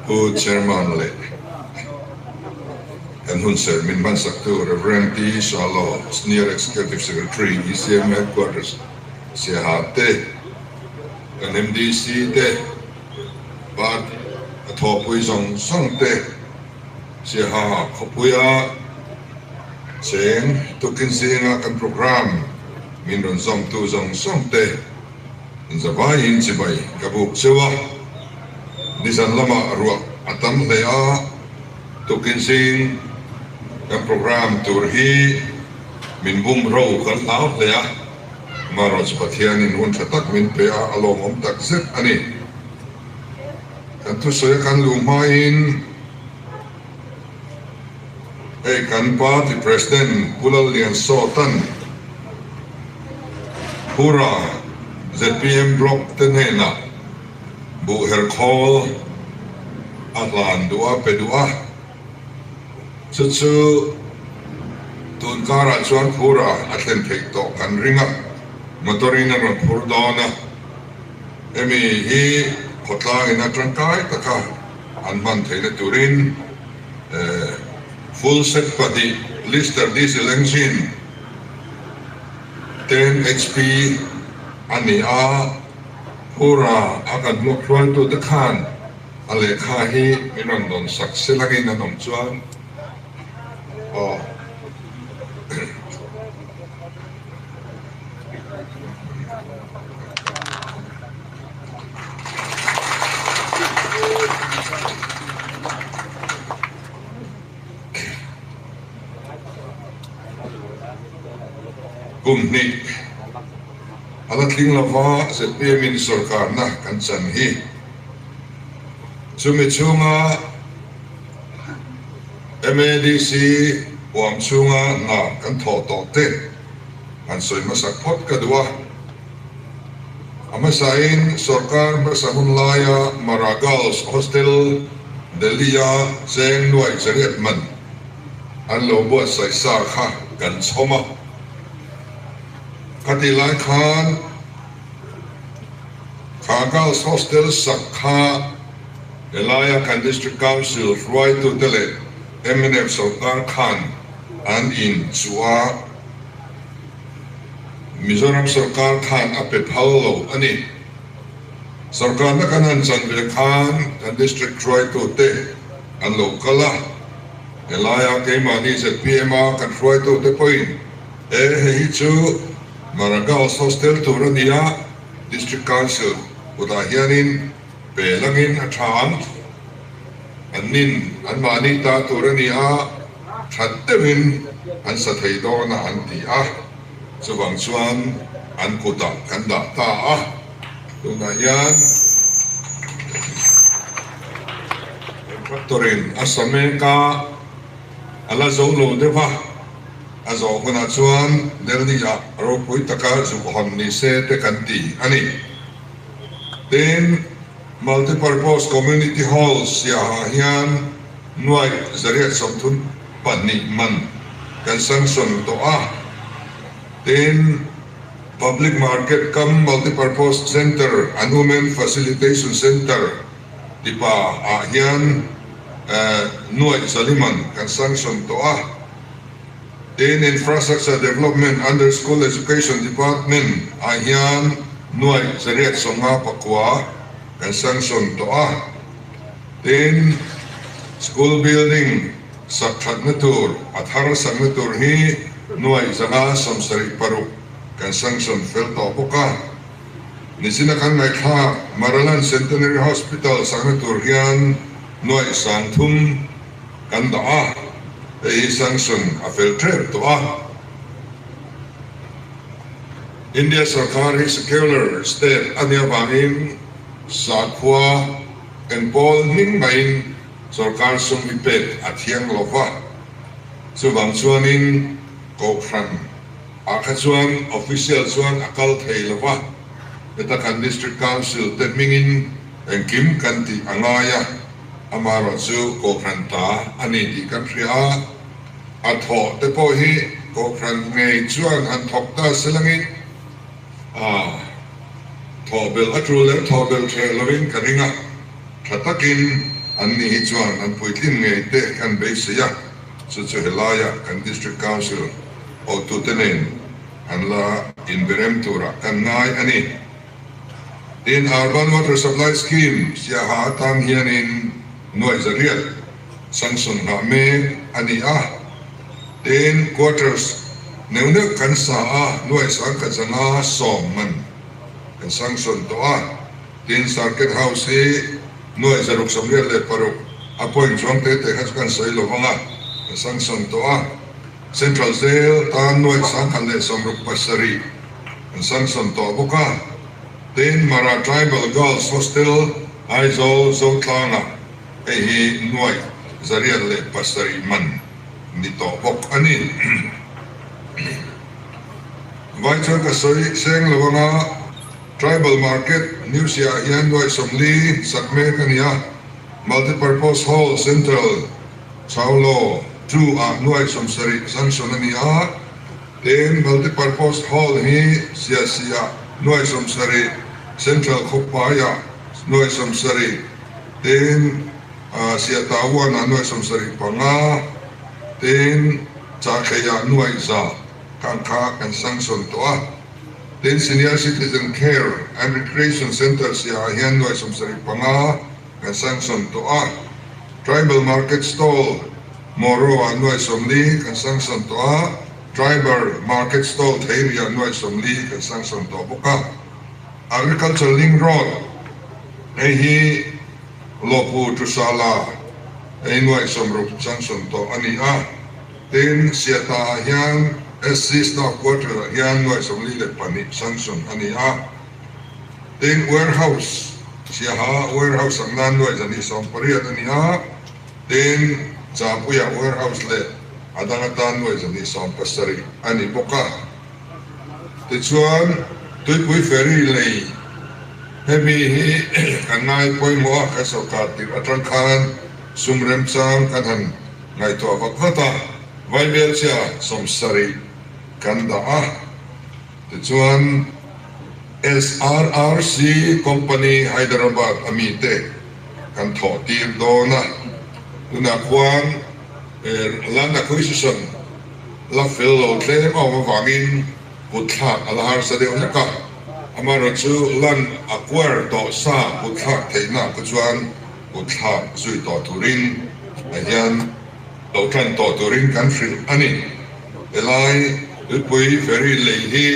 Pu Chairman leh kan hunserh min hmansaktu Rev. T. Salo, Senior Executive Secretary, ECM Headquarters, Siaha te, kan MDC te, Party a thawhpui zawng zawng te, Siaha khawpuia cheng tukin zinga kan programme min rawn zawmtu zawng zawng te, Zavaiin chibai ka buk cheu a, nizan lamah ruah a tam hle a, tukin zing kan programme tur hi min bum ro kan hlau hle a, Marawch Pathianin hun tha tak min pe a, a lawmawm tak zet a ni. Kan thusawi a kan luh hmain hei kan party president Pu Lalliansawta'n Phura zpm block te hnenah buh her khawl a hlan duh a pe duh a, chu chu tun karah chuan Phura a thlen theih tawh kan ring a, motor in a rawn phur dawn a. Hemi hi khawtlangin a tangkai taka an hman theihna turin full set pahnih Lister diesel engine 10 HP a ni a, Phura a kan hlawk hruaitute khan a lehkha hi min rawn dawn sak selangin an awm chuan aw. Kum hnih a la tling lova zpm in sorkarna kan chan hi. Chumi chhunga MADC huam chhunga hna kan thawh tawh te han sawi hmasak phawt ka duh a. A hmasain sorkar hmasa hun laia Mara Girls Hostel Delhi-a cheng nuai chariat man an lo buatsaih sa kha kan chhawm a. Khatih lai khan kha Girls Hostel sak kha helaia kan District Council hruaitute leh mnf sorkar khan an inchuh a. Mizoram sorkar khan a pe phal lo a ni. Sorkarna kan han chan ve khan kan district hruaitute an lo kal a, helaia keimahni zpm a kan hruaitute pawhin e hei hi chu Mara Girls Hostel tur a ni a, District Council kutah hianin pe langin a tha ang, an nin anmahni ta tur a ni a, That deuhin an sa thei dawn a an ti a, chuvang chuan an kutah kan dah ta a, tunah hian contractor in a sa mek a, a la zo lo deuh a, a zawh hunah chuan Delhi ah ropui taka zuk hawn ni se te kan ti a ni. Tin, Multipurpose Community Hall siahah hian nuaih 132 man kan sanction tawh a, tin, Public Market cum Multipurpose Centre and Women Facilitation Centre tipa ah hian nuaih 4 man kan sanction tawh a, tin, Infrastructure Development under School Education Department ah hian nuaih 859 kan sanction tawh a. Tin, school building sak thatna tur, a thar sakna tur hi 576 kan sanction fel tawh bawk a. Nichina kan ngaihthlak Maraland Centenary Hospital sakna tur hian 300,000 kan dah a, hei hi sanction a fel tep tawh a. India sarkar hi secular state a nih avangin sakhua Eng pawl hming maiin sorkar sum hi pek a thiang lo va, chuvang chuanin Kohhran ah kha chuan official chuan a kal thei lo va, heta kan District Council te hmingin engkim kan tih a ngai a. Amaherawhchu Kohhran ta a ni tih kan hria a, a thawh te pawh hi Kohhran ngei chuan han thawk ta se langin a thawh belh a tul leh thawh belh hreh lovin ka ring a, tha takin an ni hi chuan an puitlin ngei te kan beisei a, chu chu helaia kan District Council hotute nen an la inberem turah kan ngai a ni. Tin, Urban Water Supply Scheme siaha atan hianin nuaih zariat sanction nghah mek a ni a. Tin, quarters neuh neuh kan sa a, nuaih sangkhat zanga sawm man kan sanction tawh a. Tin, Circuit House hi nuaih zaruk 86 a point chuang te te kha chu kan sawi lo vang a, kan sanction tawh a. Central Jail tan nuaih 1067 an sanction tawh bawk a. Tin, Mara Tribal Girls Hostel, Aizawl, Zotlangah hei hi nuaih 807 man ni tawh bawk a ni. Vai chuan ka sawi seng lo anga Tribal Market, New Siah hian nuaih 40 sak mek a ni a. Multipurpose Hall, Central Chaulo chu ah nuaih 70 sanction a ni a, tin Multipurpose Hall hi Siasia nuaih 70, Central Khawpaiah nuaih 70, tin Siatawan ah nuaih 75, tin Chahthleiah nuaih 100 kang kha kan sanction tawh a. Tin Senior Citizen Care and Recreation Centre Siaah hian nuaih 75 kan sanction tawh a. Tribal Market Stall Moro ah nuaih 40 kan sanction tawh a, Tribal Market Stall Theiri ah nuaih 40 kan sanction tawh bawk a. Agriculture Link Road hei hi Lawpu Tusala hei nuaih 60 sanction tawh a ni a. Tin, Siata ah hian SC Staff Quarter ah hian nuaih 42 sanction a ni a. Tin, Warehouse Siaha Warehouse ang nan nuaih 280 a ni a. Tin, Chapuia Warehouse leh a dang atan nuaih 270 a ni bawk a. Tichuan, Tuipui Ferry lei hemi hi kan ngai pawimawh a, kan sorkar tirh atang khan sum remchang kan han ngaihtuah vat vat a, Vaibelchia 70 kan dah a. Tichuan, SRRC Company Hyderabad a mite kan thawh tir dawn a, tunah khuan land acquisition la fel lo tlem a awm avangin kut thlak a la harsa deuh hlek a, amaherawhchu land acquire tawh sa kut thlak theihna ah kha chuan kut thlak zui tawh turin ah hian lo tan tawh turin kan hrilh a ni. Helai tuipui ferry lei hi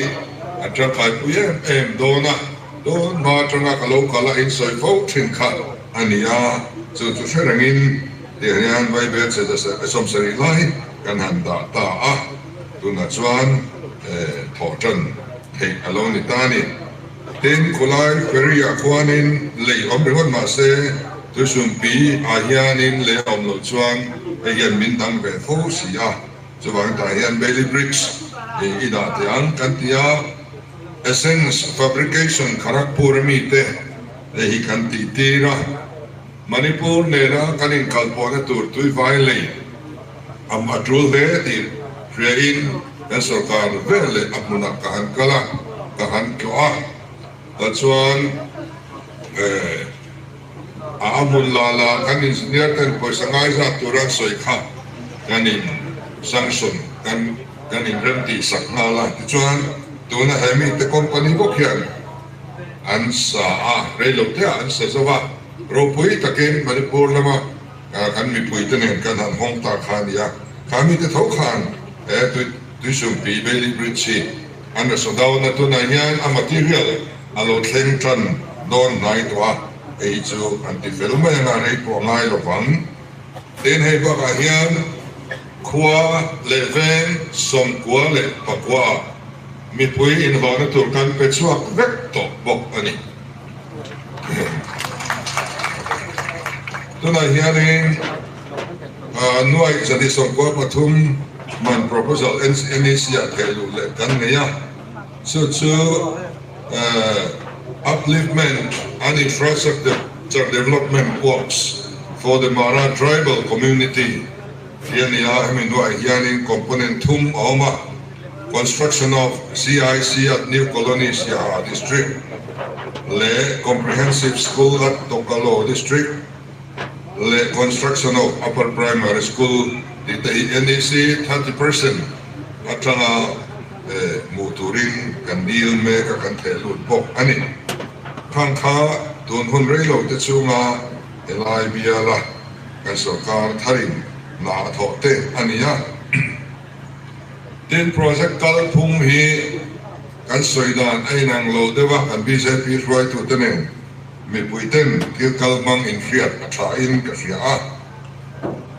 a tangkaipui em em dawn a, tun hma atanga ka lo kal a insawi fo thin kha a ni a, chu chu hre rengin tiang hian Vaibel chhe 70 lai kan han dah ta a, tunah chuan thawh tan theih a lo ni ta a ni. Tin, khulai ferry ah khuanin lei awm ringawt mah se, tuisumpi ah hianin lei a awm loh chuan hei hian min dang ve fo si a. Chuvang tah hian Bailey Bridge i dah teh ang kan ti a, Essence Fabrication Kharagpur a mite hei hi kan tih tir a, Manipur nena kan inkalpawhna tur tuivai lei am a tul hle tih hriain kan sorkar veleh a hmunah ka han kal a, ka han tlawh a, tah chuan eh. A hmun la la kan engineer ten pawisa ngaizat tur an sawi kha kan in sanction kan kan in rem tih sak nghal a, tichuan tuna he mite company bawk hian an sa a, reilo te ah an sa zo a, ropui takin Manipur lama kan mipui te nen kan han hawng ta kha a ni a, kha mite tho khan he tui tuisumpi Bailey Bridge hi an ra sa dawn a, tunah hian a material a lo thleng tan dawn hnai tawh a, hei hi chu an ti fel mai anga rei pawh a ngai lo vang. Tin, hei bakah hian khua leh veng 99 ah mipui inhlawhna tur kan pe chhuak vek tawh bawk a ni. Tunah hianin nuaih 193 man proposal NEC ah thehluh leh kan nei a, chu chu Upliftment and Infrastructure Development Works for the Mara Tribal Community tih a ni a, hemi hnuaiah hianin component thum a awm a, Construction of CIC at New Colony Siaha District leh Comprehensive School at Tokalo District leh Construction of Upper Primary School tih te hi NEC 30% atanga hmuh turin kan dil mek a, kan theh lut bawk a ni. Khang kha tun hun rei lo te chunga helai biala kan sorkar tharin hna a thawh te a ni a. Tin, project kalphung hi kan sawi dan a inang lo deuh a, kan bjp hruaitute nen mipuiten thil kal hmang inhriat a thain ka hria a.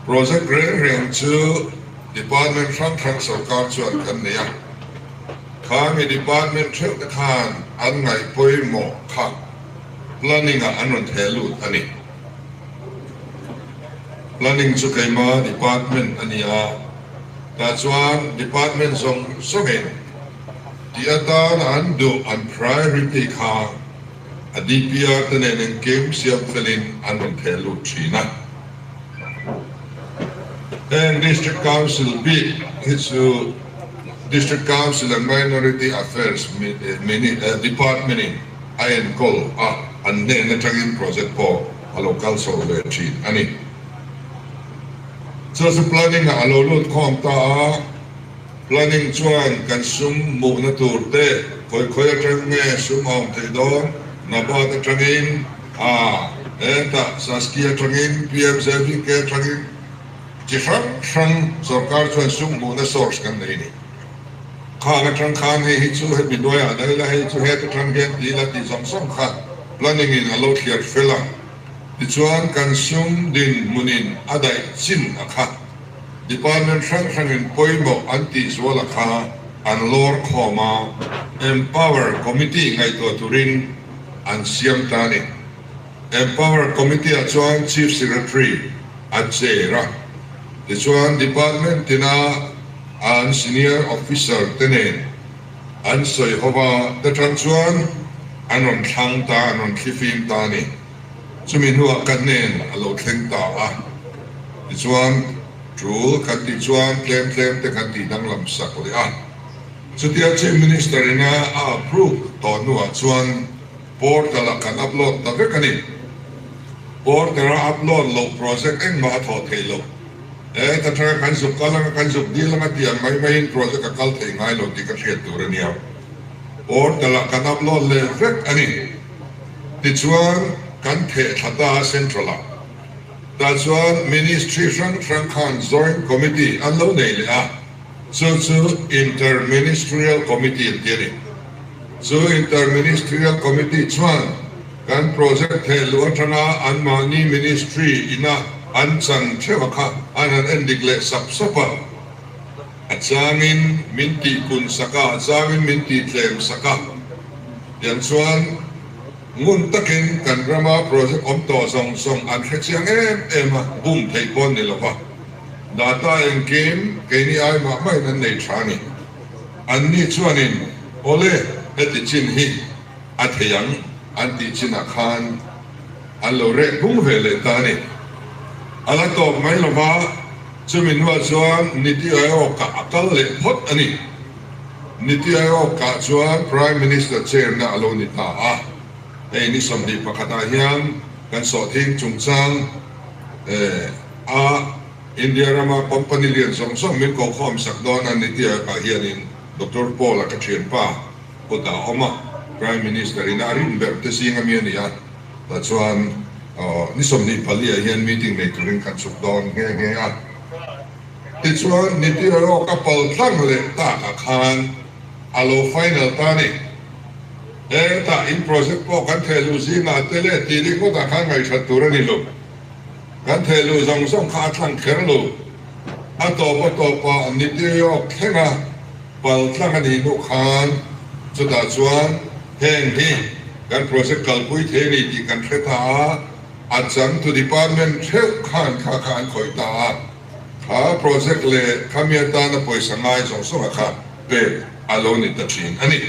Project reng reng chu department hrang hrang sorkar chuan kan nei a, khami department theuh te khan an ngaih pawimawh kha planning ah an rawn theh lut a ni. Planning chu keima department a ni a, tah chuan department zawng zawngin tih atan an duh an priority kha a DPR te nen engkim siam felin an rawn theh lut thin a. Heng District Council bik hi chu District Council and Minority Affairs Department in a enkawl a, an hnen atangin project pawh a lo kal chho ve thin a ni. Chu chu planning ah a lo lut khawm ta a, planning chuan kan sum hmuhna tur te khawi khawi atang nge sum a awm theih dawn, NABARD atangin a hetah Saski atangin PMJVK atangin chi hrang hrang sorkar chuan sum hmuhna source kan nei a ni. Khang atang khan hei hi chu hemi hnuaiah daih la, hei chu het atang hian ti ila tih zawng zawng kha planning in a lo thliar fel a. Tichuan kan sum din hmunin a daih chin a kha. Department hrang hrangin pawimawh an tih zual a kha an lawr khawm a, Empower Committee ngaihtuah turin an siam ta a ni. Empower Committee ah chuan Chief Secretary a chair a, tichuan Department tina an Senior Officer te nen an sawi ho va, te tang chuan an rawn thlang ta, an rawn thlifim ta a ni. Chumi hnuah ka hnen a lo thleng ta a, tichuan tul kan tih chuan tlem tlem te kan tih danglam sak leh a. Chutia Chief Minister ina a approve tawh hnuah chuan Portal ah kan upload ta vek a ni. Portal a upload loh project engmah a thawh theih loh. He ta tanga kan zuk kal anga kan zuk dil anga tih ang mai maiin project a kal thei ngai lo tih ka hriat tur a nia. Portal ah kan upload leh vek a ni. Tichuan kan theh thla ta a Central ah. Tah chuan Ministry hrang hrang khan Joint Committee an lo nei leh a. Chu chu Inter-Ministerial Committee an ti a ni. Chu Inter-Ministerial Committee chuan kan project theh luh atanga anmahni ministry ina an chan theuh a kha an han endik leh sap sap a. A changin min tih kun sak a, a changin min tih tlem sak a. Tiang chuan ngun takin kan rama project awm tawh zawng zawng an hrechiang em em a, bum theih pawh ni lova. Data engkim keini ai mah mahin an nei tha a ni. Anni chuanin, Awle, heti chin hi a thei ang an tih chinah khan an lo reh phung ve leh ta a ni. A la tawp mai lova, chumi hnuah chuan Niti Aayog-ah a kal leh phawt a ni. Niti Aayog-ah chuan Prime Minister chair-na a lo ni ta a. Hei ni 21 ah hian kan sawhthing chungchang A India rama company lian zawng zawng min ko khawm sak dawn a ni tia ka hianin Doctor Paul a ka thianpa kutah a awm a, Prime Minister in a rin ber te zing ami a ni a, tah chuan ni 24 ah hian meeting nei turin kan chhuk dawn nghe nghe a. Tichuan Niti Aayog a pal tlang leh takah khan a lo final ta a ni. Hetah in project pawh kan theh luh zingah te leh tih ringawtah khan ngaihhrat tur a ni lo. Kan theh luh zawng zawng kha a thlang kher lo. A tawp a tawpah Niti Aayog thlenga pal tlang a nih hnu khan chutah chuan heng hi kan project kalpui thei a ni tih kan hre ta a, a changtu department theuh khan kha kha an khawih ta a, kha project leh khami atana pawisa ngai zawng zawnga kha pek a lo ni ta thin a ni.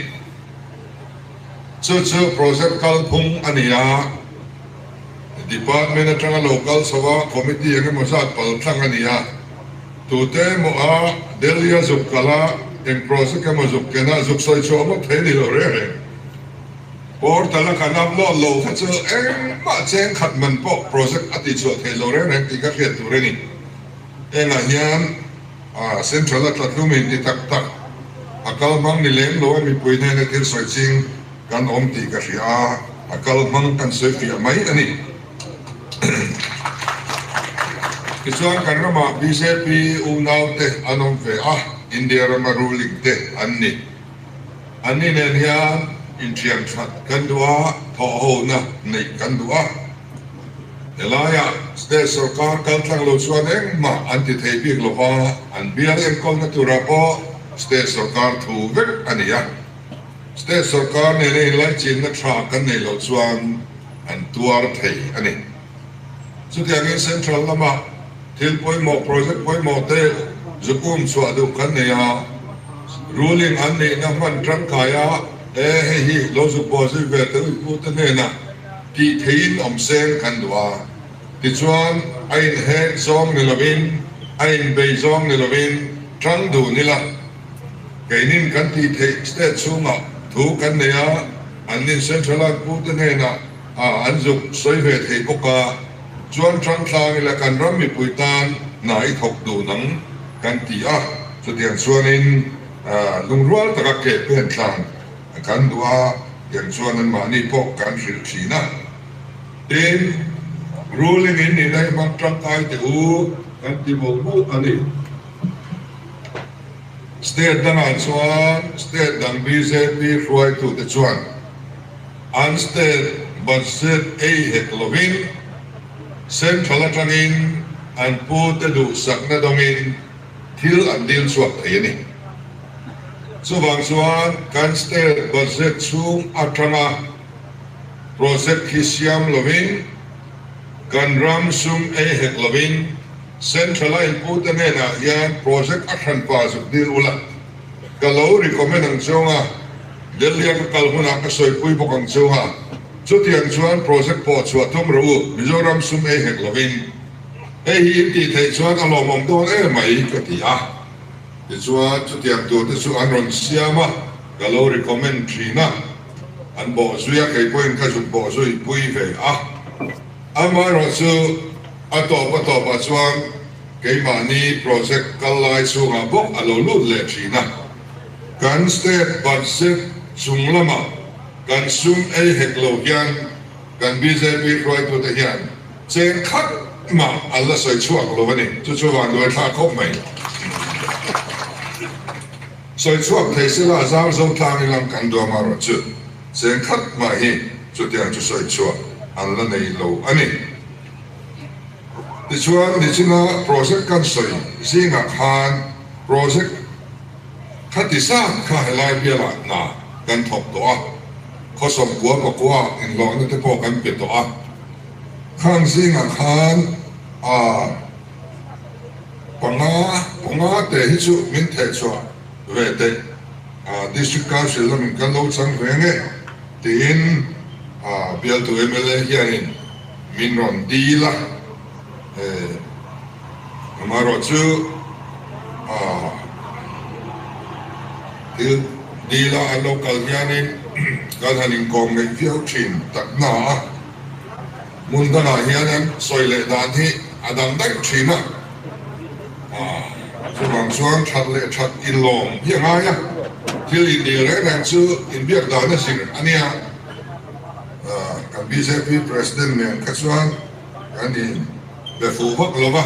Chu chu project kalphung a ni a. Department atanga lo kal chho a, committee eng emaw zat pal tlang a ni a. Tute emaw a Delhi a zuk kal a, eng project emaw zuk ken a, zuk sawi chhuah ngawt thei a ni lo reng reng. Portal a kan upload lo kha chu engmah cheng khat man pawh project a tihchhuah thei lo reng reng tih ka hriat tur a ni. Hengah hian Central a tlatlum in ti tak tak a kal hmang ni lem lo a mipui hnena thil sawi ching kan awm tih ka hria a, a kal hmang kan sawi fiah mai a ni. Tichuan kan ramah bjp unaute an awm ve a, India rama ruling te an ni. Anni nen hian inthian that kan duh a, thawhhona neih kan duh a. Helaiah state sorkar kal tlang lo chuan engmah an ti thei bik lo va, an bial enkawlna turah pawh state sorkar thu vek a ni a. State sorkar nena inlaichinna tha kan neih loh chuan an tuar thei a ni. Chutiangin central lamah thil pawimawh, project pawimawh te zukum chhuah duh kan nei a, ruling an nihna hman tangkai a, e hei hi lo zuk buai zui ve te uipute hnenah tih theihin awm seng kan duh a. Tichuan a inhek zawng ni lovin, a inbei zawng ni lovin tang dun ila. Keinin kan tih theih state chhungah thu kan nei a, annin central an pute hnenah an zuk sawi ve thei bawk a, chuan tang tlang ila kan ram mipui tan hna i thawk dun ang kan ti a, chutiang chuanin lungrual taka ke pen tlang kan duh a, tiang chuan anmahni pawh kan hrilh thin a. Tin, ruling in nihna hi hmang tangkai teh u kan ti mawlh mawlh a ni. State dangah chuan state dang bjp hruaitute chuan an state budget ei hek lovin central atangin an pute duhsakna dawngin thil an dil chhuak thei a ni. Chuvang chuan kan state budget chhung atanga project hi siam lovin kan ram sum ei hek lovin Central a inpute hnenah hian project a hranpa zuk dil ula, ka lo recommend ang chung a, Delhi a ka kal hunah ka sawipui bawk ang chung a, chutiang chuan project pawh chhuah tum rawh u, Mizoram sum ei hek lovin. Hei hi in tih theih chuan a lawmawm dawn em mai ka ti a. Tichuan chutiang turte chu an rawn siam a, ka lo recommend thin a, an bawhzui a, kei pawhin ka zuk bawhzui pui ve a. Amaherawhchu, a tawp a tawpah chuan keimahni project kal lai chhungah bawk a lo lut leh thin a. Kan state budget chung lamah kan sum ei hek lo hian kan bjp hruaitute hian cheng khat mah an la sawi chhuak lo a ni. Chu chu vanduai thlak khawp mai. Sawi chhuak thei sela a zar zo tlang ilang kan duam amaherawhchu. Cheng khat mah hi chutiang chu sawi chhuah an la nei lo a ni. Tichuan, nichina project kan sawi zingah khan project kha ti zat kha helai bialah hna kan thawk tawh a, khawsawm kua pakua inhlawhna te pawh kan pe tawh a. Khang zingah khan a panga panga te hi chu min thehchhuah ve teh. District Council lamin kan lo chang ve nge tiin bialtu mla hianin min rawn dil a, amaherawhchu thil dil a an lo kal hianin kan han inkawm ngeih viau thin tak na a, hmun dangah hian an sawi leh dan hi a dang daih thin a. Chuvang chuan that leh that inlawm hi a ngai a, thil indil reng reng chu inbiak dan a zir a nia. Kan bjp President nen kha chuan kan in be fuh vak lo va,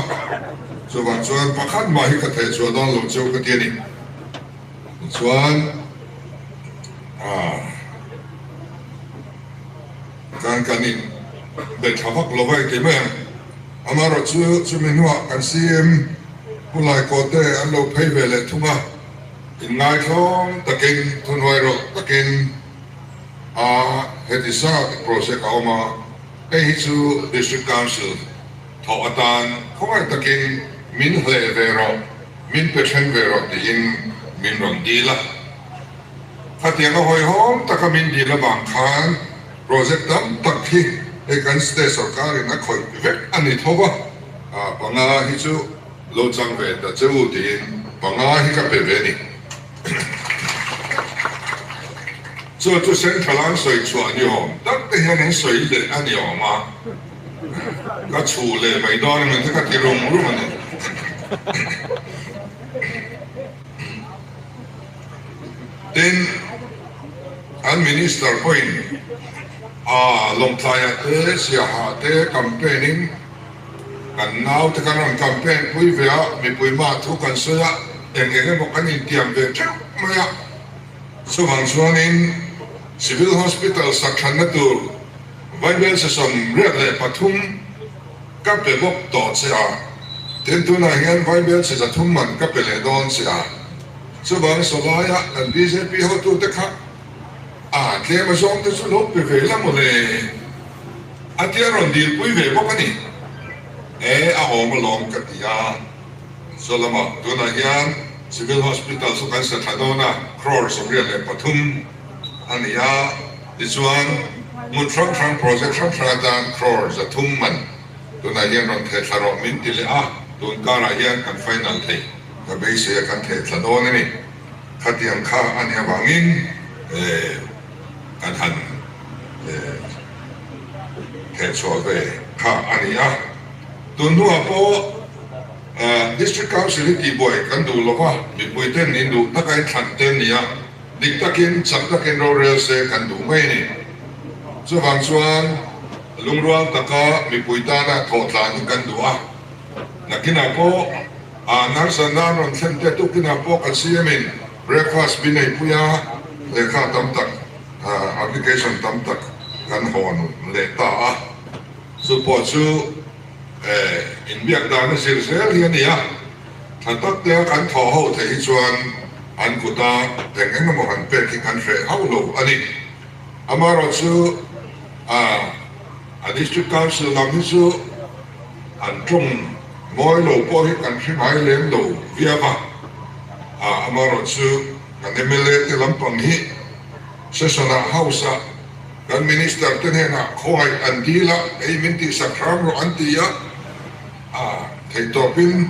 chuvang chuan pakhat mah hi ka theih chhuah dawn lo cheu ka ti a ni. Tichuan kan kan in be tha vak lo va engti mai ang. Amaherawhchu chumi hnuah kan CM Pu Laikawte an lo phei ve leh thung a, inngaithlawm takin, thuhnuai rawh takin a heti zat project a awm a, hei hi chu District Council thawh atan khawngaih takin min hleh ve rawh, min pe then ve rawh tiin min rawn dil a. Khatianga hawihhawm taka min dil avang khan project tam tak hi. hei kan state sorkarin a khawih vek a ni tho va, panga hi chu lo chang ve ta che u tiin panga hi ka pe ve a ni. Chu chu central an sawi chhuah ni awm tak te hian an sawi leh a ni awm a, ka chhuh leh mai dawn emaw te ka ti rum rum a ni. Tin, an minister pawhin a Lawngtlaiah te, Siaha te campaign in kan naute kan rawn campaign pui ve a, mipui mah thu kan sawi a, eng eng emaw kan intiam ve theuh mai a. Chuvang chuanin Civil Hospital sak thlanna tur Vaibel 73 ka pe bawk tawh che a, tin tunah hian Vaibel 300 man ka pe leh dawn che a. Chuvang sawlaia kan bjp hotute kha a tlem a zawng te chu lo pe ve la maw le? A tia rawn dilpui ve bawk a ni. E, a awm alawm ka ti a. Saw lamah tunah hian Civil Hospital chu kan sa tha dawn a, crore 83 a ni a, tichuan hmun hrang hrang project hrang hrang atan crore 300 man tunah hian rawn theh thla rawh min ti leh a, tun karah hian kan final thei ka beisei a kan theh thla dawn a ni. Khatiang kha a nih avangin kan han theh chhuah ve kha a ni a. Tun hnuah pawh District Council hi tihbuai kan duh lo va, mipui ten in duh taka in thlan te nia, dik takin chak takin rorel se kan duh mai a ni. Chuvang chuan lungrual taka mipui tana thawhtlan hi kan duh a, nakinah pawh nurse nan rawn thlen te tukinah pawh kan CM in breakfast min eipui a, lehkha tam tak application tam tak kan hawn leh ta a. Chu pawh chu inbiak dan a zir zel hi a ni a, tha tak te a kan thawh ho theih hi chuan an kuta eng eng emaw han pek hi kan hreh hauh lo a ni. Amaherawhchu a District Council lam hi chu an tawng mawi lo pawh hi kan hre ngai lem lo viau a, amaherawhchu kan mla te lampang hi Session-ah House-ah Kan Minister te hnenah khawngaih an dil a, hei min tihsak hram rawh an ti a, theihtawpin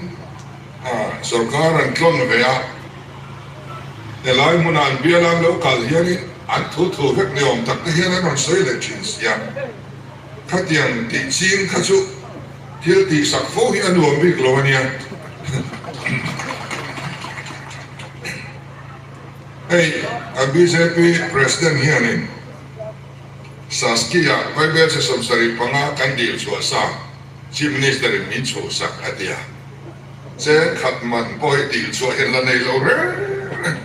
sorkar an tlawn ve a, helai hmunah an bial an lo kal hianin an thu thu vek ni awm tak te hian an rawn sawi leh thin si a, khatiang tih ching kha chu thil tihsak fo hi a nuam bik lo a nia. Hei kan bjp President hianin Saskia Vaibelchhe 75 kan dil chhuah sa Chief Minister in min chhuhsak a ti a, cheng khat man pawh hi dil chhuah hian la nei lo reng reng.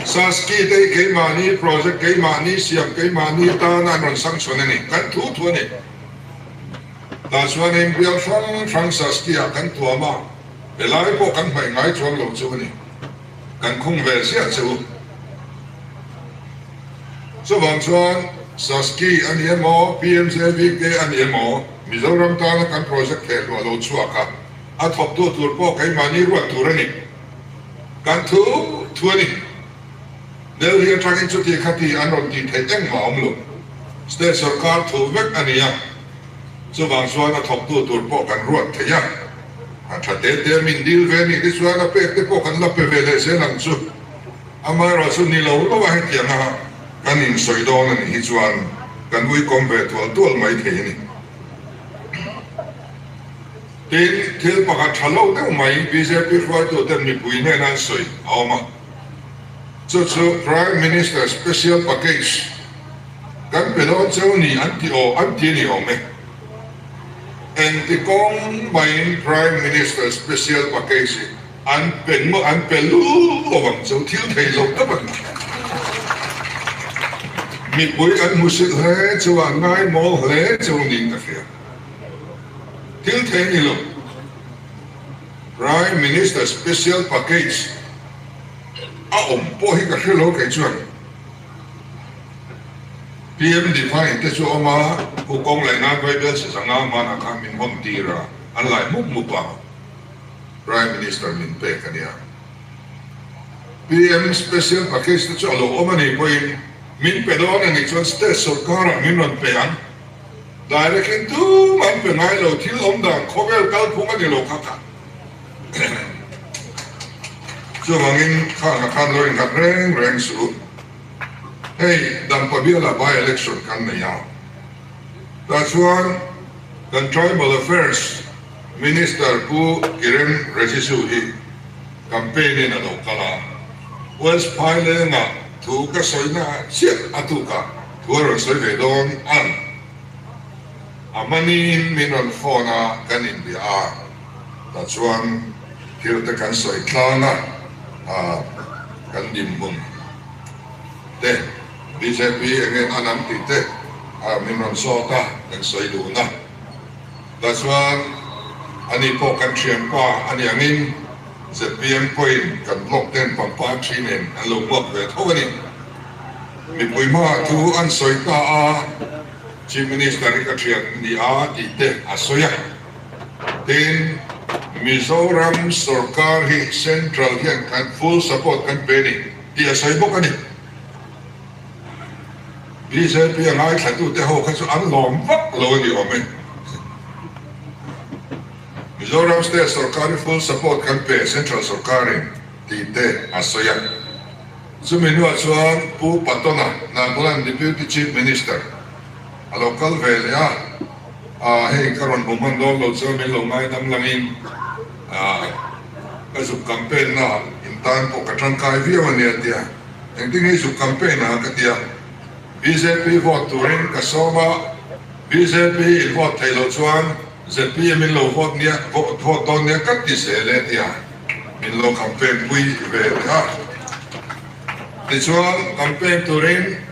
Saskia te hi keimahni project, keimahni siam, keimahni tana an rawn sanction a ni, kan thu thu a ni. Tah chuanin bial hrang hrang Saskia kan tuam a. Helai pawh kan hmaih ngai chuang lo chu a ni. Kan khung ve ziah che u. Chuvang chuan Saski a ni emaw, PMJVK a ni emaw, Mizoram tana kan project theh hluah lo chhuak a, a thawktu tur pawh keimahni ruat tur a ni. Kan thu thu a ni. Delhi atangin chuti khati an rawn tih theih engmah a awm lo. State sorkar thu vek a ni a. Chuvang chuan a thawktu tur pawh kan ruat thei a, a tha te te min dil ve nih te chuan a pek te pawh kan la pe ve leh zel ang chu. Amaherawh chu ni lo lo a hetiang a kan insawi dawn a nih hi chuan kan uikawm ve tual tual mai thei a ni. Tin, thil pakhat tha lo deuh mai bjp hruaituten mipui hnena an sawi a awm a, chu chu Prime Minister Special Package, Kan pe dawn cheu ni an ti aw an ti a ni awm e. Engti kawng maiin Prime Minister special package hi an pe ngawt an pe lu lo ang cheu thil thei lo tak a ni. Mipui an hmusit hle cheu a, an ngaimawh hle cheu niin ka hria. Thil thei ni lo. Prime Minister special package a awm pawh hi ka hre lo kei chuan. PM Divine te chu awm a, Pu Kawng leh Nan Vaibel Sazanga hmanah khan min hawn tir a, an lai mup mup a, Prime Minister min pek a nia. PM Special Package te chu a lo awm a nih pawhin. Min pe dawn a nih chuan state sorkarah min rawn pe ang. Direct in tumah an pe ngai lo, thil awm dan khawvel kalphung a ni lo kha kha. Chuvangin khangah khan lo innghat reng reng suh. Hei Dampa bialah by election kan nei a, tah chuan kan Tribal Affairs Minister Pu Kiren Rijiju hi campaign in a lo kal a, West Phailengah thu ka sawina chiah a tukah thu a rawn sawi ve dawn ang. A hmaniin min rawn phone a, kan inbia a, tah chuan thil te kan sawi tlang a, kan dinhmun te bjp eng eng an an tih te min rawn zawt a, kan sawi dun a. Tah chuan ani pawh kan thianpa a ni angin zpm pawhin kan blog ten pangpar thi nen an lo hmuak ve tho a ni. Mipui hmaah thu an sawi ta a, Chief Minister hi ka thian a ni a tih te a sawi a. Tin, Mizoram sorkar hi Central hian kan full support kan pe ni tih a sawi bawk a ni. Bjp a ngaithlatute ho kha chu an lawm vak lo a ni awm e. Mizoram state sorkar hi full support kan pe Central sorkarin tih te a sawi a. Chumi hnuah chuan Pu Patona, Nagaland Deputy Chief Minister, a lo kal ve leh a, ah hei ka rawn hmu hman dawn lo chuan min lo ngaidam langin ah ka zuk campaign na in tan pawh ka tangkai viau a nia tia, engtin nge i zuk campaign a ka tia, bjp vote turin ka sawm a, bjp in vote theih loh chuan zpm in lo vote nia vote dawn nia ka ti zel e tia. Min lo campaign pui ve leh a. Tichuan campaign turin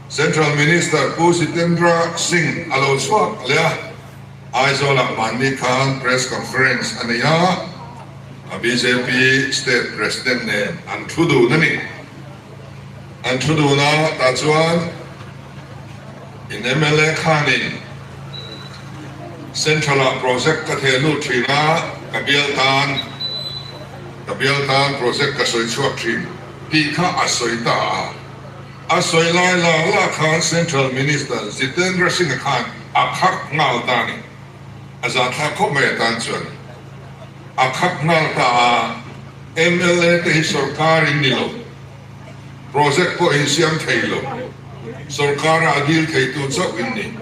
Central Minister Pu Jitendra Singh a lo chhuak leh a. Aizawlah mahni khan press conference a nei a, a bjp state president nen an thu dun a ni. An thu dun a, tah chuan in mla khanin Central-ah project ka theh lut thin a, ka bial tan, ka bial tan project ka sawi chhuak thin tih kha a sawi ta a. A sawi lai la la khan Central Minister Jitendra Singh-a khan a khak nghal ta a ni. A zahthlak khawp mai atan chuan a khak nghal ta a, mla te hi sorkar in ni lo. Project pawh insiam thei lo, sorkara a dil theitu chauh in ni.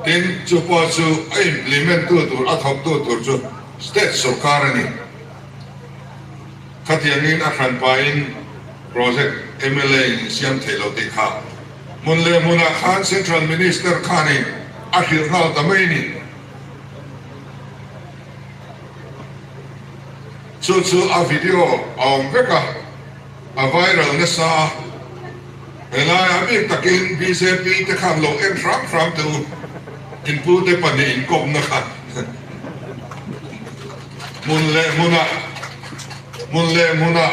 Tin, chu pawh chu a implement tu tur, a thawktu tur chu state sorkar a ni. Khatiangin a hranpain project mla in insiam thei lo tih kha hmun leh hmunah khan Central Minister khanin a hrilh nghal ta mai a ni. Chu chu a video a awm vek a, a viral nasa a. Helaiah bik takin bjp te khan lo en hram hram teh u, inpute pahnih inkawpna kha hmun leh hmunah hmun leh hmunah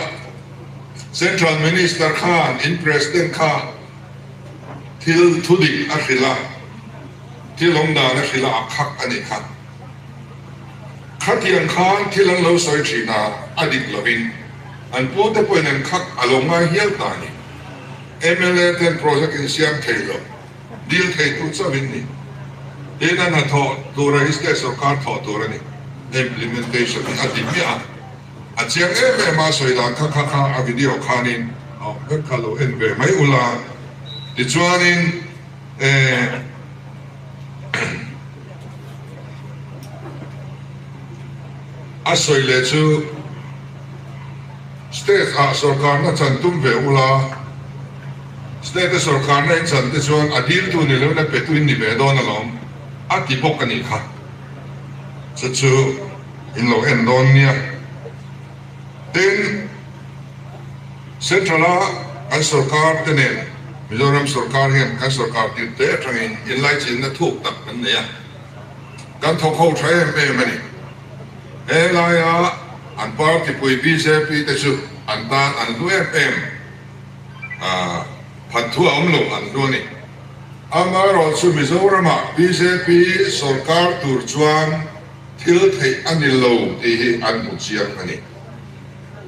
Central Minister khan in President kha thil thudik a hrilh a, thil awmdan a hrilh a, a khak a nih kha. Khatiang khan thil an lo sawi thin a, a dik lovin an pute pawhin an khak a lo ngai hial ta a ni. Mla ten project insiam thei lo, dil thei tu chauhin ni. Tin, a hnathawh tura hi state sorkar thawh tur a ni. Implementation hi a ti hmiah a, a chiang em em a, sawi dan kha kha kha a video khanin a awm vek kha lo en ve mai ula. Tichuanin eh. A sawi leh chu state ah sorkarna chan tum ve ula, state a sorkarna in chan te chuan a dil tu ni lo in a pe tu in ni ve dawn alawm a ti bawk a nih kha. Chu chu in lo en dawn nia. Tin, Central a kan sorkar te nen Mizoram sorkar hian kan sorkar tir te atangin inlaichinna thuk tak kan nei a, kan thawk ho tha em em a ni. He laia an party pui bjp te chu an tan an hlu em em a, phat thu a awm lo an hlu a ni. Amaherawhchu Mizoramah bjp sorkar tur chuan thil theih a ni lo tih hi an hmu chiang a ni.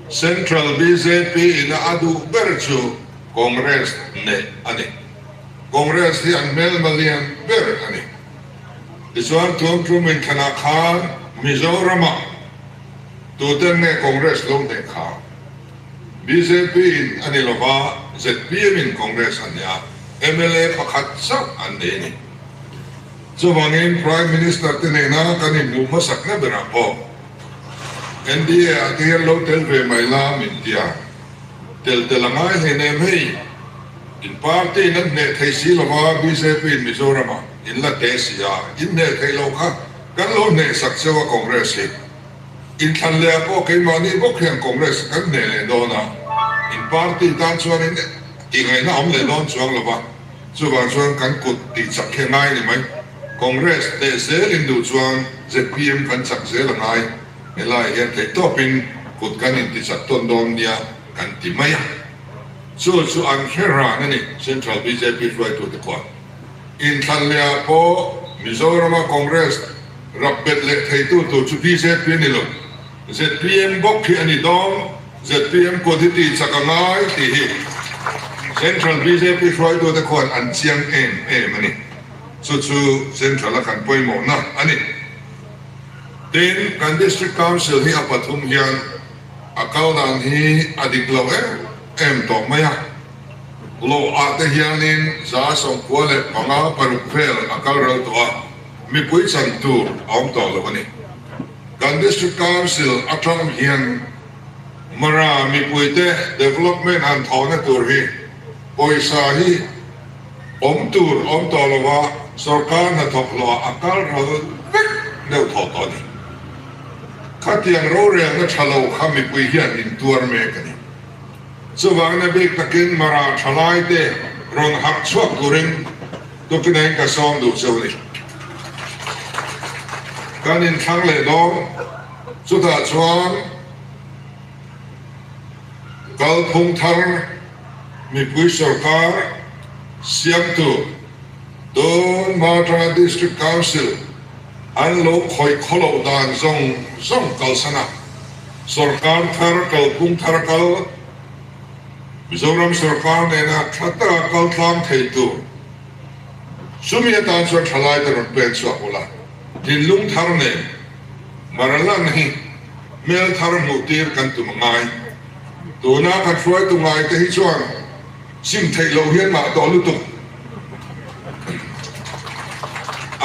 Central bjp in a duh ber chu. Congress neh a ni. Congress hi an hmelma lian ber a ni. Tichuan Tuamtum inthlanah khan Mizoramah tuten nge Congress lo hneh kha? Bjp in a ni lova, zpm in Congress a hneh a, mla pakhat chauh an nei a ni. Chuvangin Prime Minister te nena kan inhmuh hmasakna berah pawh NDA ah te hian lo tel ve mai la min ti a, tel tel a ngai hleinem hei, in party in an hneh thei si lova bjp in Mizoram ah in la te si a, in hneh theih loh kha kan lo hneh sak cheu a Congress hi. Inthlan leh ah pawh keimahni bawk hian Congress kan hneh leh dawn a, in party tan chuan in tih-ngaihna awm leh dawn chuang lo va, chuvang chuan kan kut tih chak hi a ngai ni mai. Congress hneh zel in duh chuan zpm kan chak zel a ngai, helaiah hian theihtawpin kut kan intichak tawn dawn nia kan ti mai a. Chu chu an hre ran a ni Central bjp hruaitute khuan. Inthlan leh ah pawh Mizorama Congress rap bet leh theitu tur chu bjp a ni lo, zpm bawk hi a ni dawn, zpm kut hi tih chak a ngai tih hi Central bjp hruaitute khuan an chiang em em a ni. Chu chu Central a kan pawimawhna a ni. Tin, kan District Council hi a pathum hian a kal dan hi a dik lo em em tawh mai a. Hlawh ah te hianin 95 6 vel a kal ral tawh a, mipui chan tur a awm tawh lo a ni. Kan District Council atang hian Mara mipuite development han thawhna tur hi pawisa hi awm tur awm tawh lo a, sorkar hnathawk hlawh ah a kal ral vek deuh thawh tawh a ni. Khatiang rorelna tha lo kha mipui hian intuar mek a ni. Chuvangin a bik takin Mara thalaite rawn harh chhuak turin tukin ka sawm duh cheu a ni. Kan inthlang leh dawn, chutah chuan kalphung thar mipui sorkar siamtu tun hma atanga District Council an lo khawih khawloh dan zawng zawng kalsan a. Sorkar thar kalphung thar kal Mizoram sorkar nena tha taka kal tlang thei tur chumi atan chuan thalai te rawn pen chhuak ula, thinlung thar nen Maralan hi hmel thar hmuh tir kan tum a ngai. Tuna kan hruaitu ngai te hi chuan sim theih loh hian ngah tawh lutuk.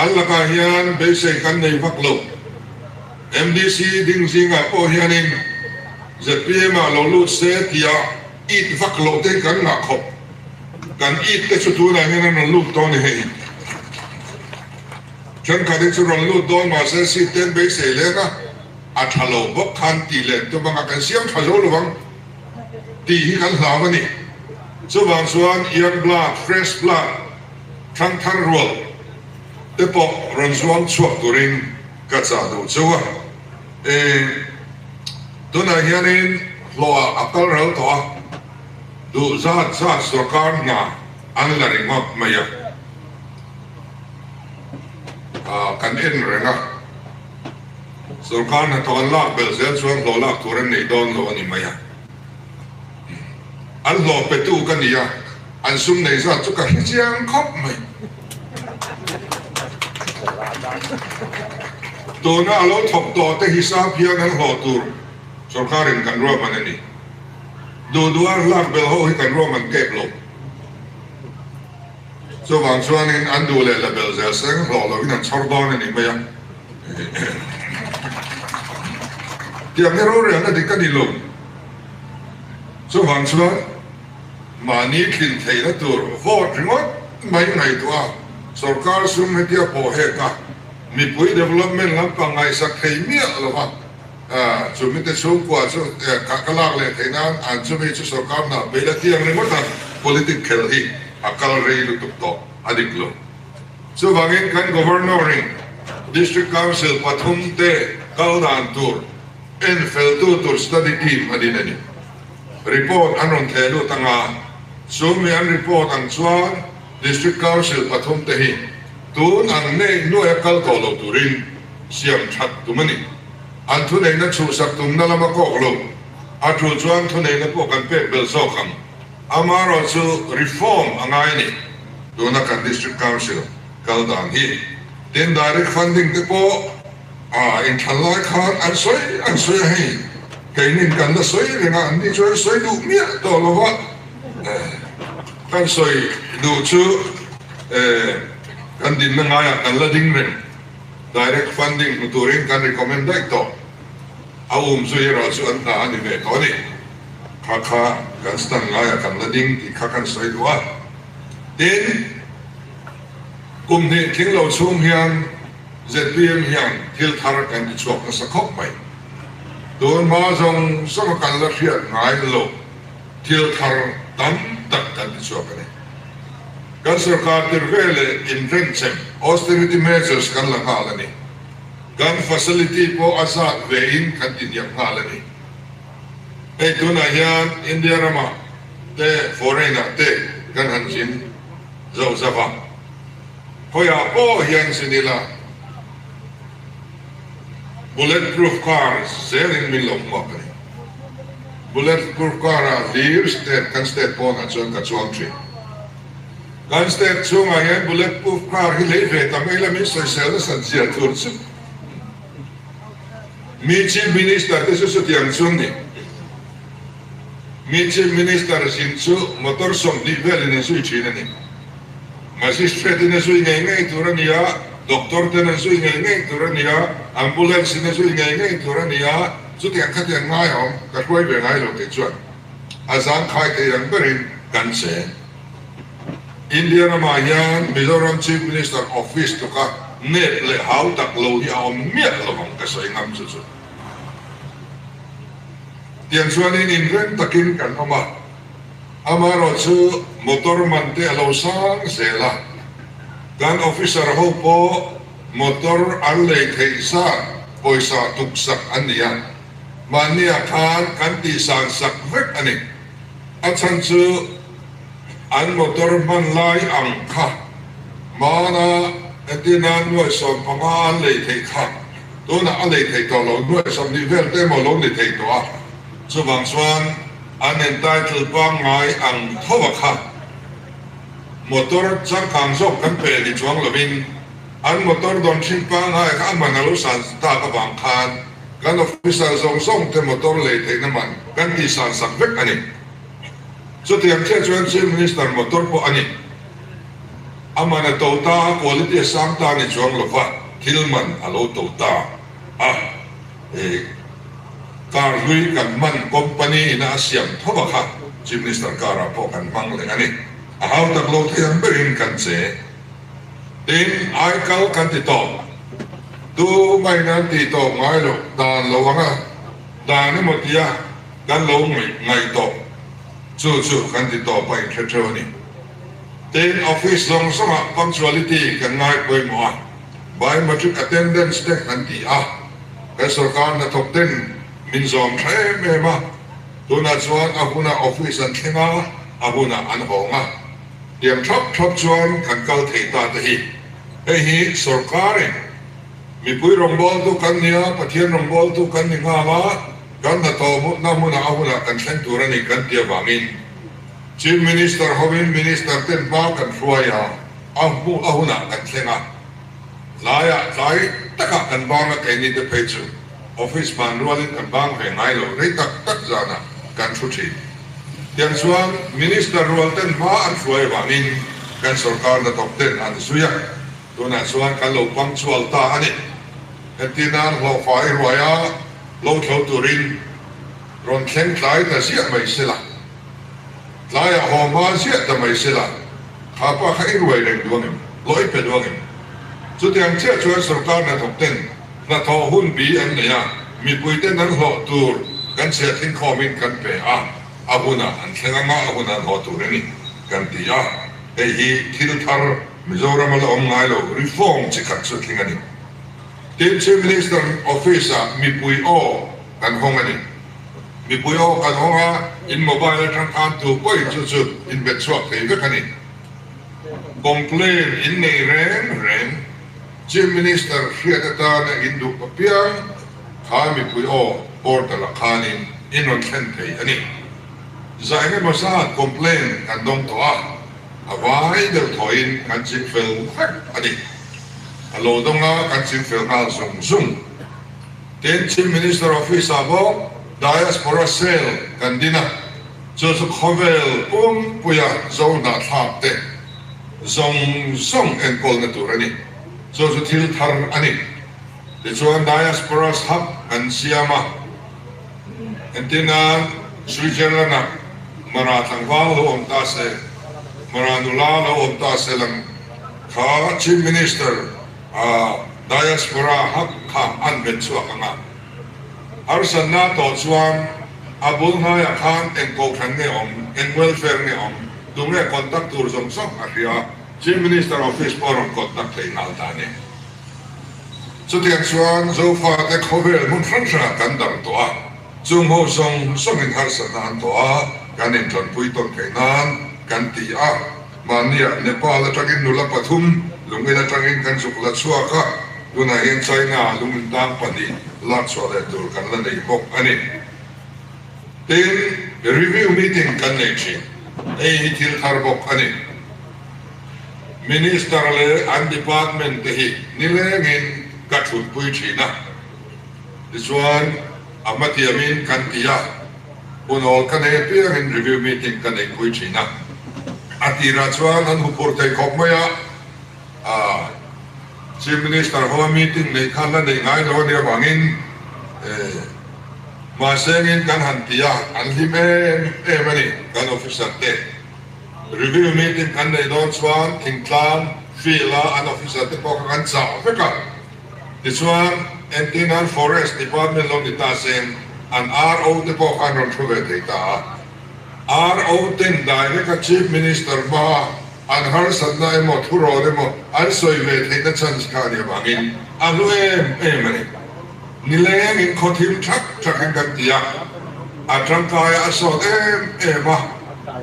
An lakah hian beisei kan nei vak lo. MDC ding zingah pawh hianin zpm ah lo lut se tia it vak loh te hi kan ngah khawp. Kan it te chu tunah hian an rawn lut dawn a ni hei. Thenkhat hi chu rawn lut dawn mahse seat te an beisei leng a, a tha lo bawk khan tih leh tum anga kan siam tha zo lovang tih hi kan hlau a ni. Chuvang chuan young blood, fresh blood, thangthar rual te pawh rawn zuang chhuak turin Ka chah duh chu a, e, tunah hianin hlawhah a kal ral tawh a, duh zat zat sorkar hna an la ringawt mai a, a, kan en reng a, sorkar hnathawk an lak belh zel chuan hlawh lak tur an nei dawn lo a ni mai a, an hlawh petu ka ni a, an sum nei zat chu ka hre chiang khawp mai. Tuna a lo thawk tawh te hisap hian an hlawh tur sorkarin kan ruahman a ni. Duh duh a hlak bel ho hi kan ruahman kep lo. Chuvang chuanin an duh leh la bel zel seng hlawh loin an chhawr dawn a ni mai a. Tiang hi rorelna dik a ni lo. Chuvang chuan. Mahni tlin theihna tur vote ringawt mai ngaihtuah a, sorkar sum hetia pawh hek a, mipui development lampang ngaihsak thei miah lo va, chumi te chhungkua chu ka lak leh theih nan an chumi chu sorkar hna peih la tiang ringawt a, politic khelh hi a kal rei lutuk tawh a dik lo. Chuvangin kan Governor-in District Council pathum te kal dan tur en feltu tur study team a din a ni. Report an rawn theh lut anga, chu mi an report ang chuan District Council pathum te hi tun ang nei nuaia kal tawh lo turin siam that tum a ni. An thuneihna chhuhsak tumna lama kawk lo, a tul chuan thuneihna pawh kan pek belh zawk ang. Amaherawhchu reform a ngai a ni. Tuna kan District Council kal dan hi. Tin, direct funding te pawh a inthlan lai khan an sawi an sawi a hei. Keinin kan la sawi reng a, anni chuan sawi duh miah tawh lo va. Kan sawi duh chu kan dinna ngaiah kan la ding reng. Direct funding hmu turin kan recommend daih tawh. A um zui erawh chu an hna a ni ve tawh a ni. Kha kha kan stand ngaiah kan la ding tih kha kan sawi duh a. Tin, kum hnih tling lo chhung hian zpm hian thil thar kan ti chhuak nasa khawp mai. Tun hma zawng zawnga kan la hriat ngai lo thil thar tam tak kan ti chhuak a ni. Kan sorkar tir ve leh inrenchem, austerity measures, kan la nghal a ni. Kan facility pawh a zat ve in kan ti hniam nghal a ni. Hei tunah hian India ramah te foreign ah te kan han zin zauh zauh a, khawiah pawh hian zin ila bullet proof car zelin min lo hmuak a ni. Bullet proof car ah hlir state kan state pawnah chuan ka chuang thin. Kan state chhungah hian bullet proof car hi lei ve ta mai la min sawisel nasat zia tur chu. Mi Chief Minister te chu chutiang chu an ni. Mi Chief Minister zin chu motor 20 velin an zui thin a ni. Magistrate in a zui ngei ngei tur a ni a, Doctor ten an zui ngei ngei tur a ni a, Ambulance in a zui ngei ngei tur a ni a, chutiang khatiang ngai a awm, ka hruai ve ngai lo kei chuan a zangkhai thei ang berin kan che. India ramah hian Mizoram Chief Minister Office tluka nep leh hau tak lo hi a awm miah lo ang ka sawi ngam chu chu. Tiang chuanin inrem takin kan awm a, amaherawh chu motor man te a lo sang zel a, kan officer ho pawh motor an lei theih zat pawisa tuksak an ni a, mahniah khan kan tihsan sak vek a ni. A chhan chu an motor hman lai ang kha hmana entir nan nuai 15 an lei theih kha tunah a lei theih tawh lo, nuai 20 vel te emaw lo ni thei tawh a, chuvang chuan an entitle pangngai ang tho a kha motor changkang zawk kan pe ni chuang lovin an motor dawn thin pangngai kha a man a lo san tak avang khan Kan officer zawng zawng te motor lei theihna man kan tihsan sak vek a ni. Chutiang chiah chuan Chief Minister motor pawh a ni. A man a to ta, a quality a sang ta a ni chuang lo va, thil man a lo to ta a. Hei car hlui kan hman company ina a siam tho a kha Chief Minister car ah pawh kan hmang leh a ni. A hau tak lo thei ang berin kan che. Tin, aikal kan ti tawp. Tu maiin an tih tawp ngai loh dan lo anga dan emaw tia kan lo ngaih tawp chu chu kan ti tawp a inhre theuh a ni. Tin, office zawng zawngah punctuality kan ngai pawimawh a, biometric attendance te kan ti a, kan sorkar hnathawk ten min zawm tha em em a, tunah chuan a hunah office an thleng a, a hunah an hawng a. Tiang thap thap chuan kan kal thei ta te hi. Hei hi sorkarin mipui rawngbawltu kan ni a, Pathian rawngbawltu kan ni nghal a, kan hnathawh hmunna hmunah a hunah kan thleng tur a ni kan ti avangin Chief Minister hovin Minister ten hma kan hruai a, a hmu a hunah kan thleng a. Tlaiah tlai takah kan bang a keini te phei chu office ban rualin kan bang ve ngai lo, rei tak tak zanah kan thu thin. Tiang chuan Minister rual ten hma an hruai avangin kan sorkar hnathawk ten an zui a, tunah chuan kan lo punctual ta a ni. Entir nan hlawhfa i ruai a, lo thlo turin rawn thleng tlai ta ziah mai sela, tlaiah haw hma ziah ta mai sela, kha pa kha i ruai reng duang em, hlawh i pe duang em? Chutiang chiah chuan sorkar hnathawk ten Hnathawh hun bi an nei a, mipuiten an hlawh tur kan chhiathin khawmin kan pe a, a hunah an thleng anga a hun an haw tur a ni kan ti a, hei hi thil thar Mizoram a la awm ngai lo, reform chi khat chu tling a ni. Tin, Chief Minister Office ah mipui aw kan hawng a ni. Mipui aw kan hawng a, in mobile atang khan tu pawhin chu chu inbet chhuak thei vek a ni. Complain in nei reng reng. Chief Minister hriat atana in duh apiang kha mipui aw portal ah khanin in rawn thlen thei a ni. Za engemaw zat complaint kan dawng tawh a, a vai deuh thawhin kan ching fel vek a ni. A lo dawng a, kan ching fel nghal zung zung. Tin, Chief Minister Office ah bawk Diaspora Cell kan din a, chu chu khawvel pumpuia zo hnahthlak te zawng zawng enkawlna tur a ni. Chu chu thil thar a ni. Tichuan Diasporas Hub kan siam a. Entirnan, Switzerland-ah Mara tlangval lo awm ta se, Mara nula lo awm ta se lang kha Chief Minister a Diaspora Hub kha an hmet chhuak ang a. Harsatna tawh chuan a bul hnaiah khan eng kohhran nge awm, eng welfare nge awm, tunge contact tur zawng zawng a hria a, Chief Minister Office pawh a rawn contact thei nghal ta a ni. Chutiang chuan Zofate khawvel hmun hrang hrangah kan dam tawh a, chung ho zawng zawngin harsatna an tawh a, kan inṭanpui tawn theih nan kan ti a. Mahniah Nepal aṭangin nula pathum lungin aṭangin kan zuk la chhuak a, tunah hian China-ah lungin tang pahnih lak chhuah leh tur kan la nei bawk a ni. Tin, review meeting kan nei ṭhin, hei hi thil thar bawk a ni. Minister leh an department te hi nilengin ka thutpui thin a, tichuan a hmatiamin kan ti a, hunawl ka nei apiangin review meeting ka neihpui thin a, a tirah chuan an huphurh thei khawp mai a, ah Chief Minister hoa meeting neih khan la neih ngai lo a nih avangin eh mahsengin kan han ti a, an hlim em em a ni kan officer te. Review meeting kan neih dawn chuan thingtlang field a an officer te pawh kha kan chah vek a, tichuan entirnan Forest Department lo ni ta seng an RO te pawh kha an rawn thu ve thei ta a. RO ten direct a Chief Minister hmaa an harsatna emaw thurawn emaw an sawi ve theihna chance kha a nih avangin a hlu em em a ni. Nilengin khaw thim thak thakin kan ti a, a tangkaia a sawt em em a.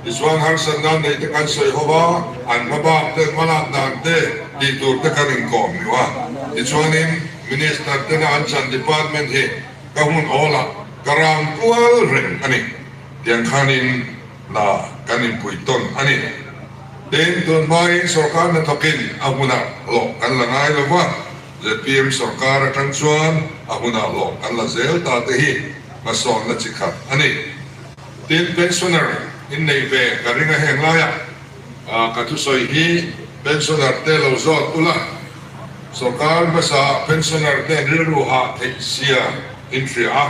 Tichuan harsatna neih te kan sawi ho a, an hma bak te, hma lak dan te tih tur te kan inkawm hnu a. Tichuanin Minister tena an chan department hi ka hun awlah ka rang kual reng a ni. Tiang khanin hna kan inpui tawn a ni. Tin, tun hmain sorkar hnathawkin a hunah hlawh kan la ngai lo va. Zpm sorkar atang chuan a hunah hlawh kan la zel ta te hi hmasawnna chi khat a ni. Tin, pensioner in nei ve ka ring a heng laiah ka thusawi hi pensioner te lo zawt ula, sorkar hmasa pensioner te an rilru hah theih sia in hria a,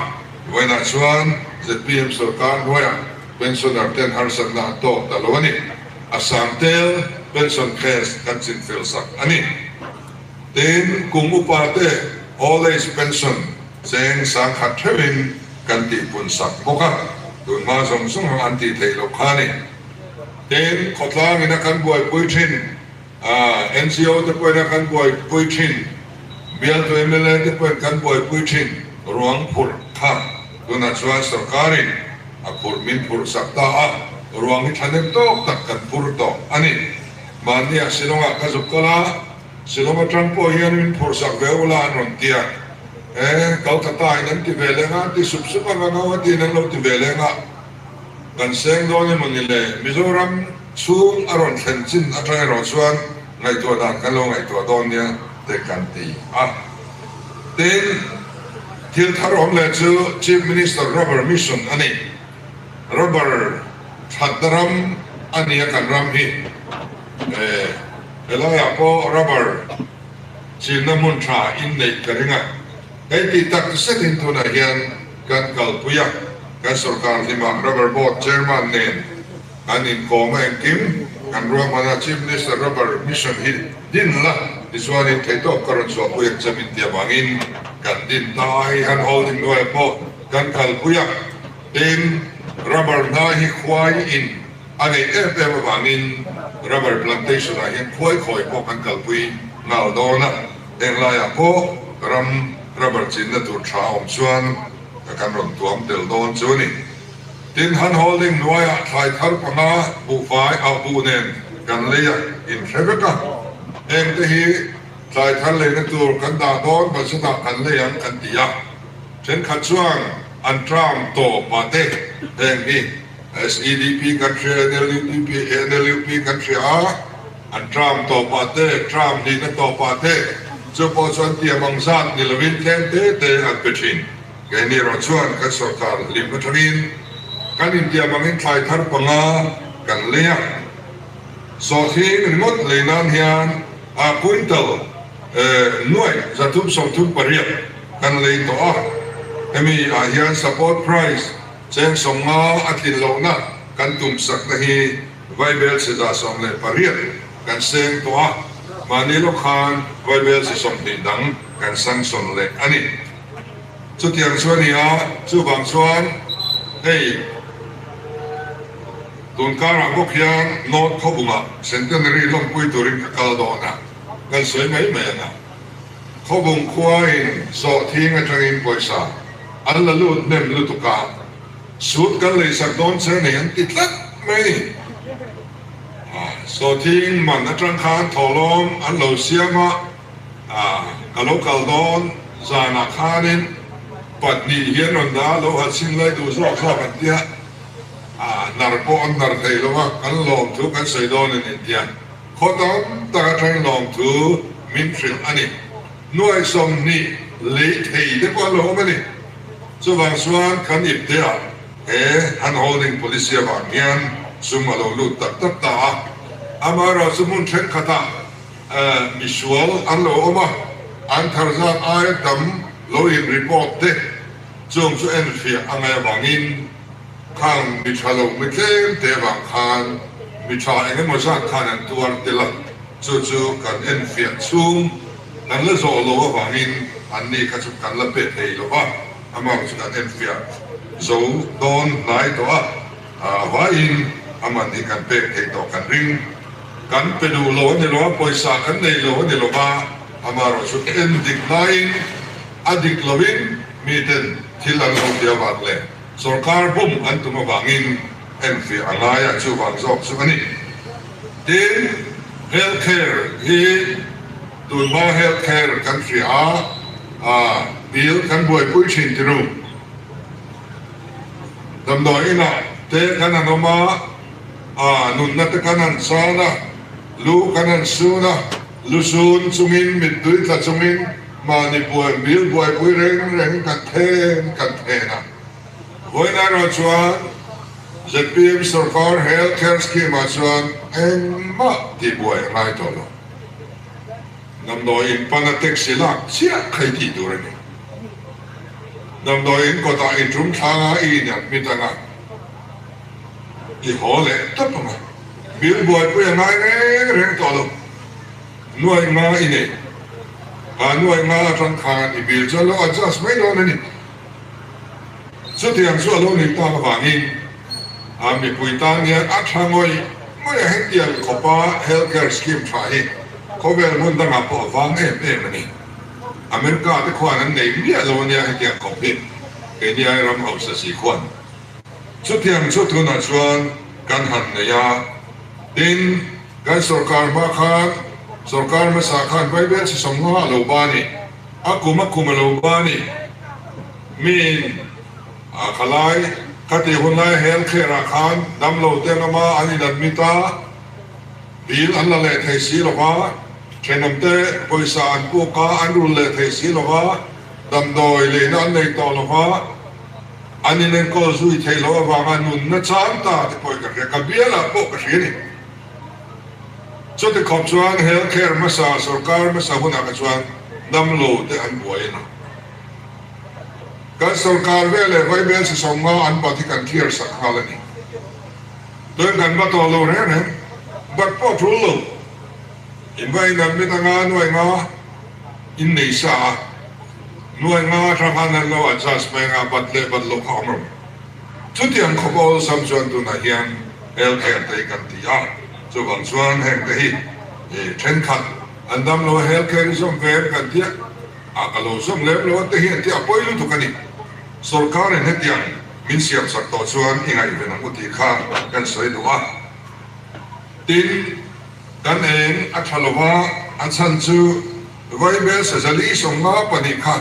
vawiinah chuan zpm sorkar hnuaiah pensioner ten harsatna an tawk ta lo a ni. A sang tel pension case kan chinfel sak a ni. Tin, kum upa te old age pension cheng sangkhat theuhin kan tihpun sak bawk a, tun hma zawng zawng ang an tih theih loh kha a ni. Tin, khawtlang ina kan buaipui thin, NGO te pawhin a kan buaipui thin, bialtu mla te pawhin kan buaipui thin ruang phurh kha tunah chuan sorkarin a phurh min phurh sak ta a, ruang hi thahnem tawk tak kan phur tawh a ni. Mahniah Shillong-ah ka zuk kal a, Shillong atang pawh hian min phurhsak ve ula an rawn ti a, e, Kolkata in an ti ve leng a, an ti sup sup a, Gangawati in an lo ti ve leng a, kan seng dawn emaw ni le, Mizoram chhung a rawn thlen chin atang erawh chuan ngaihtuah dan kan lo ngaihtuah dawn nia te kan ti a. Tin, thil thar awm leh chu Chief Minister Rubber Mission a ni. Rubber thatna ram a nia kan ram hi. Helaiah pawh rubber chinna hmun tha in neih ka ring a, hei tih tak zetin tunah hian kan kalpui a, kan sorkar hlimah rubber board chairman nen an inkawm a engkim kan ruahman a, Chief Minister rubber mission hi din la tichuanin theihtawp ka rawn chhuahpui ang che min ti avangin kan din ta a, hei han holding hnuaiah pawh kan kalpui a. Tin, rubber hna hi khuai in a neih em em avangin rubber plantation ah hian khuai khawi pawh kan kalpui nghal dawn a, heng laiah pawh ram rubber chinna tur tha awm chuan kan rawn tuam tel dawn chu a ni. Tin, han holding hnuaiah thlai thar panga buhfai ah buh nen kan lei a inhre vek a, heng te hi thlai thar leina tur kan dah dawn budget ah kan lei ang kan ti a, thenkhat chuan an term tawp ah te heng hi. SEDP kan hria, NLUP, NLUP kan hria a, an term tawpah te, term hnihna tawpah te, chu pawh chu an tiam ang zat ni lovin tlem te te an pe thin. Keini erawh chuan kan sorkar hlim atangin kan intiam angin thlai thar panga kan lei a. Sawhthing ringawt lei nan hian a quintal nuaih 338 kan lei tawh a, hemi ah hian support price cheng 50 a tlin lohna kan tum sakna hi vaibel chhe 118 kan seng tawh a, mahni lawk khan vaibel chhe 20 dang kan sanction leh a ni. Chutiang chu a ni a, chuvang chuan hei tun karah bawk hian North Khawbungah Centenary lawmpui turin ka kal dawn a, kan sawi mai mai ang a. Khawbung khuain sawhthing atangin pawisa an la lut hnem lutuk a, sut kan leisak dawn che nei an ti tlat mai ni. Sawhthing man atang khan thawhlawm an lo siam a, Ka lo kal dawn zanah khanin 2 hian rawn dah a, lo ha chhin lai duh zawk zawk an tia, nar pawh an nar thei lo a, kan lawmthu kan sawi dawn a ni tia khaw tam tak atangin lawmthu min hrilh a ni. Nuai 20 lei thei te pawh an lo awm a ni. Chuvang chuan kan ipte ah he hand holding policy avang hian sum a lo lut tak tak ta a, amaherawhchu hmun thenkhatah Misual an lo awm a, an thar zat aia tam lo in report te chung chu enfiah a ngaih avangin khang mi tha lo mi tlem te avang khan mi tha eng emaw zat khan an tuar tel a, chu chu kan enfiah chhung kan la zawh lo avangin an ni kha chu kan la pe thei lo va, amah chu kan enfiah zo dawn hnai tawh a. A vaiin a man hi kan pek theih tawh kan ring. Kan pe duh lo a ni lo a, pawisa kan nei lo a ni lo va, amaherawh chu en dik laiin a dik loin miten thil an lo ti avang leh sorkar bum an tum avangin enfiah a ngai a, chuvang zawk chu a ni. Tin, health care hi tunhma health care kan hria a, bill kan buaipui thin ti ru. Damdawi inah te kan han awm a, a nunna te kan han chan a, lu kan han sun a, lu sun chungin mittui tla chungin mahni buai bil buaipui reng rengin kan then kan then a. Vawiin erawh chuan zpm sorkar Health Care Scheme ah chuan engmah tihbuai a ngai tawh lo. Damdawi in pana taxi lak chiah kha i tih tur a ni. Damdawi in kawtah i tum thlang a, i inadmit ang a, i haw leh tawp ang a. Bill buaipui a ngai reng reng tawh lo. Nuai nga i nei. Kha nuai nga atang khan i bill chu a lo adjust mai dawn a ni. Chutiang chu a lo nih tak avangin a mipui tan hian a tha ngawih ngawih a, hetiang khawpa health care scheme tha hi khawvel hmun dangah pawh a vang em em a ni. America te khuan an nei miah lo ania hetiang khawp hi keini ai ram hausa si khuan. Chutiang chu tunah chuan kan han nei a, tin kan sorkar hma khan sorkar hmasa khan vaibel chi 50 a lo ba a ni. A kum a kum a lo ba ni. Miin a kha lai kha tih hun lai health care ah khan damlo te ang ama an in admit a, bill an la leh thei si lo va, thenawm te pawisa an puk a an rul leh thei si lo va, damdawi leina an nei tawh lo va, an in enkawl zui thei lo avanga nunna chang ta te pawh i ka hria, ka bialah pawh ka hria ni. Chuti khawp chuan health care hmasa sorkar hmasa hunah kha chuan damlo te an buai a ni. Kan sorkar ve leh vaibel si 50 an bat hi kan clear sak nghal a ni. Tuin kan va tawh lo reng reng, bat pawh tul lo. In va in admit anga nuai nga in nei sa a, nuai nga atang khan an lo adjust mai anga bat leh bat loh kha awm rawh. Chutiang khawp awlsam chuan tunah hian health care te hi kan ti a, chuvang chuan heng te hi thenkhat an dam lo a health care hi zawm ve em kan ti a, a ka lo zawm lem lo a te hi an ti a pawi lutuk a ni. Sorkarin hetiang min siam sak tawh chuan i ngaihven ang u tih kha kan sawi duh a. Tin, kan eng a tha lo va, a chhan chu Vaibel sazali 52 kha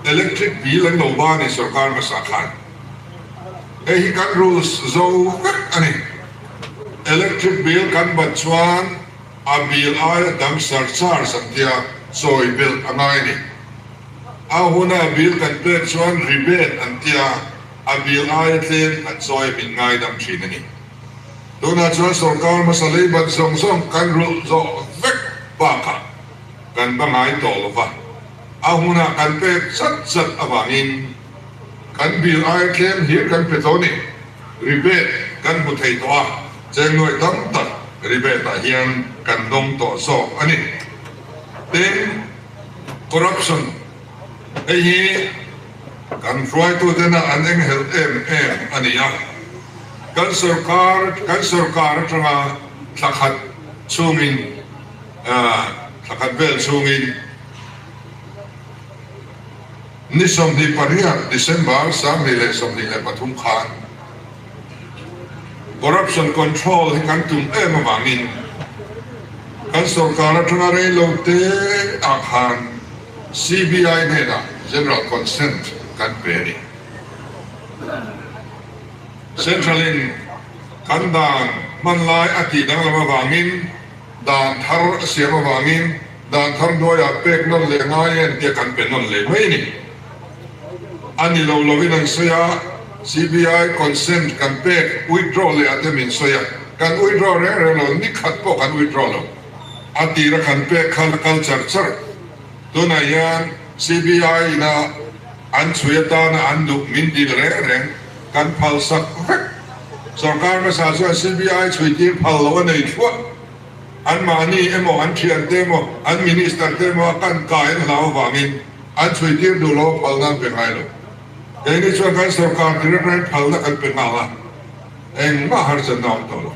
electric bill an lo ba a ni sorkar hmasa khan. Hei hi kan rules zo vek a ni. Electric bill kan bat chuan a bill aia dang surcharge an tia chawi belh a ngai a ni. A huna bill kan pek chuan rebate an tia a bill aia tlem kan chawi min ngaidam thin a ni. Tunah chuan sorkar hmasa lei bat zawng zawng kan rulh zawh vek bakah kan va ngai tawh lo va, a hunah kan pek chat chat avangin kan bill aia tlem hlir kan pe tawh a ni. Rebate kan hmu thei tawh a, cheng nuaih tam tak rebate ah hian kan dawng tawh zawk a ni. Tin, corruption hei hi kan hruaitutena an enghelh em em a ni a, kan sorkar kan sorkar atanga thla khat chhungin thla khat vel chhungin Ni 28 December 2023 khan Corruption Control hi kan tum em avangin kan sorkar atanga rei lo te ah khan CBI hnenah General Consent kan pe a ni. Central in kan dan hman lai a tih danglam avangin Dan thar a siam avangin dan thar hnuaiah pek nawn leh ngai en tia kan pe nawn leh mai a ni. A ni lo lovin an sawi a, CBI consent kan pek withdraw leh a te min sawi a, kan withdraw reng reng lo, ni khat pawh kan withdraw lo. A tira kan pek kha la kal char char. Tunah hian CBI ina an chhui atana an duh min dil reng reng kan phalsak vek. Sorkar hmasa chuan CBI chhuitir phal lo a nei thluah. Anmahni emaw, an thiante emaw, an minister te emaw a kan kai an hlau avangin an chhuitir duh lo a phalna an pe ngai lo. Keini chuan kan sorkar tir atangin phalna kan pe nghal a, engmah harsatna a awm tawh lo.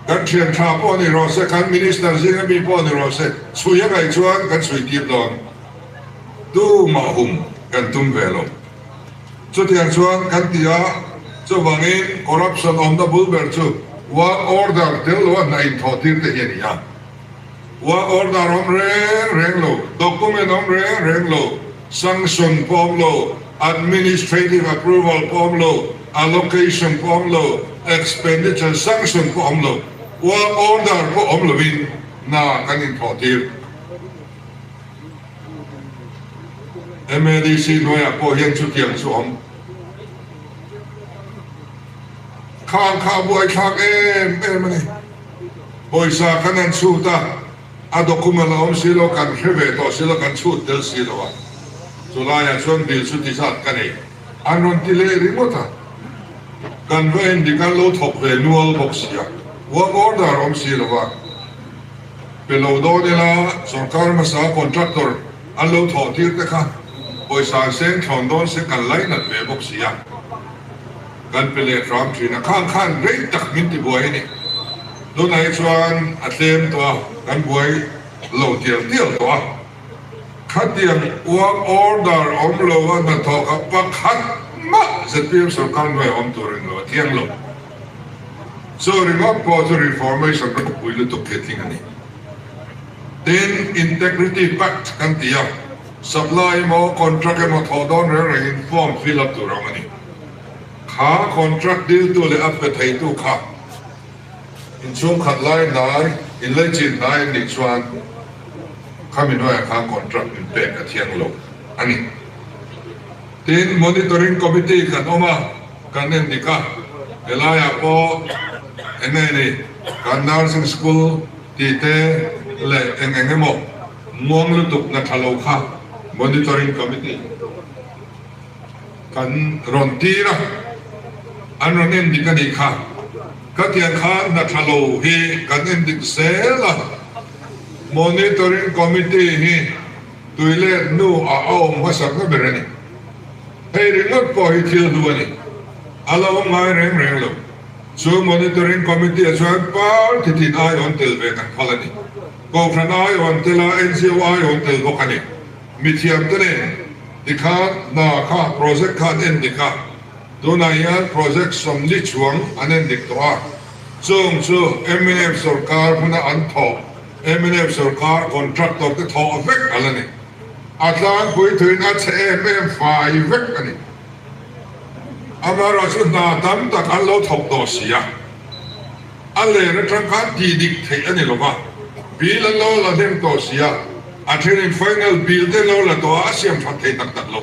Kan thian tha pawh ni rawh se, kan minister zinga mi pawh ni rawh se, chhui a ngaih chuan kan chhuitir dawn. Tumah hum kan tum ve lo. Chutiang chuan kan ti a, chuvangin corruption awmna bul ber chu work order tel lo a hna inthawh tir te hi a ni a. Work order awm reng reng lo, document awm reng reng lo, sanction pawh awm lo, administrative approval pawh awm lo, allocation pawh awm lo, expenditure sanction pawh awm lo, work order pawh awm lovin hna kan inthawh tir. MADC hnuaiah pawh hian chutiang chu awm khang kha a buaithlak em em a ni. Pawisa kan han chhut a, a document a awm si lo, kan hre ve tawh si lo, kan chhut tel si lo a, chulaiah chuan bill chu ti zat ka nei. An rawn ti leh ringawt a, kan va en dik a, lo thawk ve nual bawk si a, work order awm si lo a. Pe lo dawn ila, sorkar hmasa contractor an lo thawh tir te kha pawisa an seng thlawn dawn se kan lainat ve bawk si a, kan pe leh hram thin a, khang khan rei tak min ti buai a ni. Tunah hi chuan a tlem tawh a, kan buai lo tial tial tawh a. Khatiang work order awm lo a hnathawk a pakhat mah zpm sorkar hnuai awm tur in lo a thiang lo. Chu ringawt pawh chu reformation ropui lutuk hi a tling a ni. Tin, Integrity Pact kan ti a, supply emaw contract emaw thawh dawn reng rengin form fill up tur a awm a ni. Kha contract diltu leh a pe theitu kha inchhungkhat lai hnai, inleichin hnai an nih chuan khami hnuaiah khan contract min pek a thiang lo a ni. Tin, Monitoring Committee kan awm a. Kan en dik a, helaiah pawh eng nge ni kan nursing school tih te leh eng eng emaw muang lutuk na tha lo kha monitoring committee kan rawn tir a, an rawn en dik a nih kha. Khatiang khan hna tha lo hi kan en dik zel a, monitoring committee hi tuilet hnu ah a awm hmasak na ber a ni. Hei ringawt pawh hi thil hlu a ni. A lo awm ngai reng reng lo. Chu Monitoring Committee ah chuan party tin aiawn tel ve kan phal a ni. Kohhran aiawn tel a, NGO aiawn tel bawk a ni. Mithiam te nen tikhan hna kha project kha an en dik a, tunah hian project 40 chuang an en dik tawh a. Chung chu mnf sorkar hmuna an thawh, mnf sorkar contractor te thawh vek a la ni. A tlangpui thuin a chhe em em fai vek a ni. Amaherawhchu hna tam tak an lo thawk tawh si a, a len atang khan tih dik theih a ni lo va, bill an lo la hnem tawh si a, a thenin final bill te an lo la tawh a, a siam that thei tak tak lo.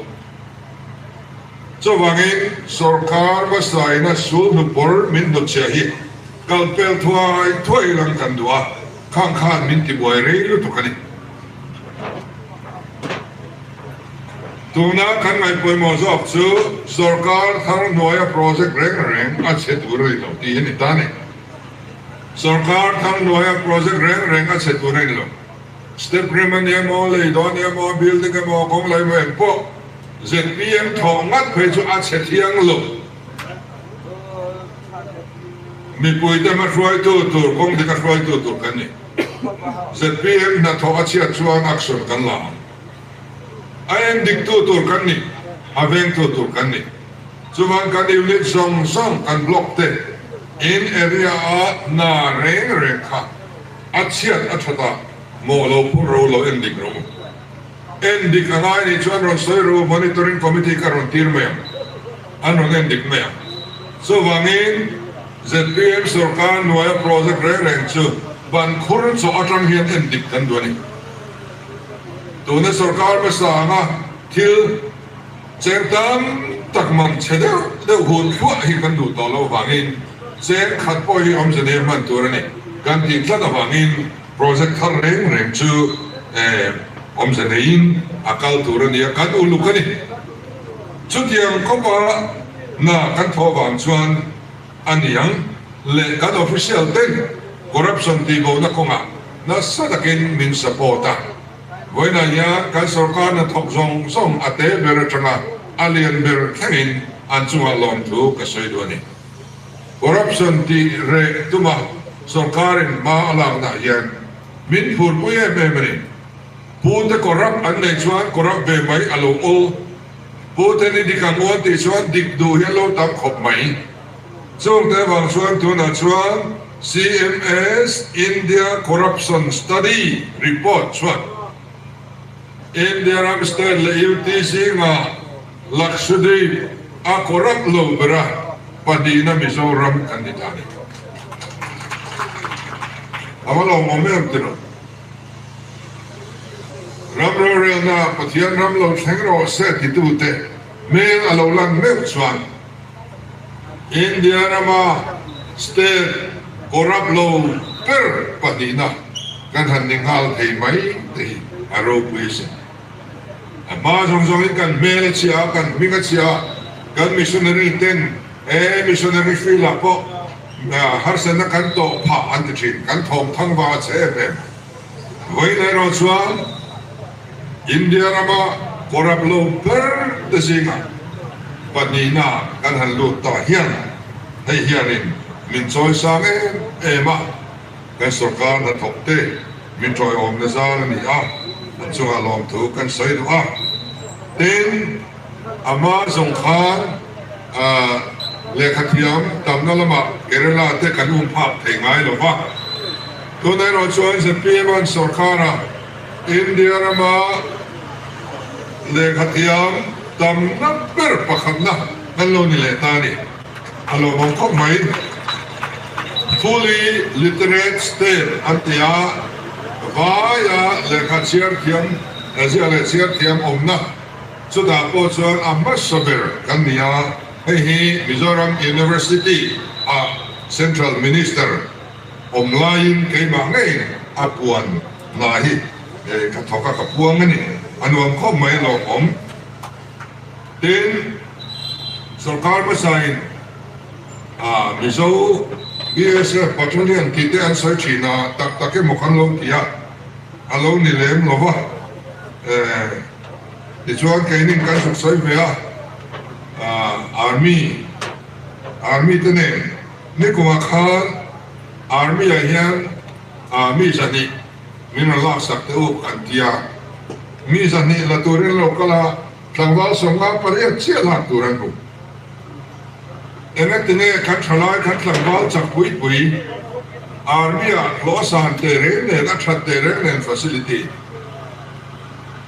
Chuvangin sorkar hmasaina sul hnupawr min hnutchhiah hi kalpel thuai thuai lang kan duh a, khang khan min tibuai rei lutuk a ni. Tuna kan ngaihpawimawh zawk chu sorkar thar hnuaia project reng reng a chhe tur a ni lo tih hi ni ta ni. Sorkar thar hnuaia project reng reng a chhe tur a ni lo. Step rem a ni emaw, lei dawn a ni emaw, building emaw, kawng lei emaw engpawh zpm thawh ngat phei chu a chhe thiang lo. Mipuite hma hruaitu tur, kawng dika hruaitu tur kan ni. Zpm hnathawh a chhiat chuan action kan la ang. A en diktu tur kan ni, a vengtu tur kan ni. Chuvan kan unit zawng zawng kan block te in area a hna reng reng kha a chhiat a that a mawh lo phur ro lo en dik ro. En dik a ngai nih chuan rawn sawi ro monitoring committee ka rawn tir mai ang, an rawn en dik mai ang. Chuvangin zpm sorkar hnuaia project reng reng chu ban khur chawh atang hian en dik kan duh a ni. Tuna sorkar hmasa anga thil cheng tam tak man chhe deuh deuh hun thluah hi kan duh tawh loh avangin cheng khat pawh hi awmze nei hman tur a ni kan tih tlat avangin project thar reng reng chu awmze neiin a kal tur a ni a, kan uluk a ni. Chutiang khawpa hna kan thawh avang chuan a niang leh kan official ten corruption tihbohna kawngah nasa takin min support a. Vawiinah hian kan sorkar hnathawk zawng zawng a te ber atanga a lian ber thlengin an chungah lawmthu ka sawi duh a ni. Corruption tih reh tuma sorkarin hma a laknah hian min phurpui em em a ni. Pute corrupt an neih chuan corrupt ve mai a lo awl. Pute ni dik ang uan tih chuan dik duh hi an lo tam khawp mai. Chungte vang chuan tunah chuan CMS India Corruption Study Report chuan India ram state leh UT zingah Lakshadweep a corrupt lo bera pahnihna Mizoram kan ni ta a ni. A va lawmawm em tiraw? Ram rorelna Pathian ram lo thleng rawh se titute hmel a lo lan meuh chuan India rama state corrupt lo ber pahnihna kan han ni nghal thei mai te hi a ropui a sin. A hma zawng zawngin kan hmel a chhia a, kan hming a chhia a, kan missionary ten he missionary field ah pawh harsatna kan tawh phah an ti thin, kan thawm thang vang a che em em. Vawiin erawh chuan India rama corrupt lo ber te zingah pahnihna kan han lut ta hian hei hianin min chawi sang em em a, kan sorkar hnathawk te min tawiawmna zar a ni a, an chungah lawmthu kan sawi duh a. Tin, a hma zawng khan lehkhathiam tamna lamah Kerala te kan um phak thei ngai lo va, tunah erawh chuan zpm an sorkara India rama lehkhathiam tamna ber pakhatna kan lo ni leh ta a ni. A lawmawm khawp mai. Fully literate state an ti a, vaia lehkha chhiar thiam, ziah leh chhiar thiam awmna chutah pawh chuan a hmasa ber kan ni a, hei hi Mizoram University ah Central Minister awm laiin keimah ngei a puan hna hi ka thawk a, ka puang a ni. A nuam khawp mai lawmawm. Tin, sorkar hmasain Mizo BSF Battalion tih te an sawi thin a, tak tak emaw kan lo ti a, a lo ni lem lo va. Tichuan keinin kan zuk sawi ve a, Army, Army te nen nikumah khan Army ah hian mi 200 min rawn laksak teh u an ti a, mi 200 la turin an lo kal a, tlangval 58 chiah lak tur an hmu. Engatinge kan thalai kan tlangval chak pui pui Army ah hlawh a san teh reng nen a that teh reng nen facility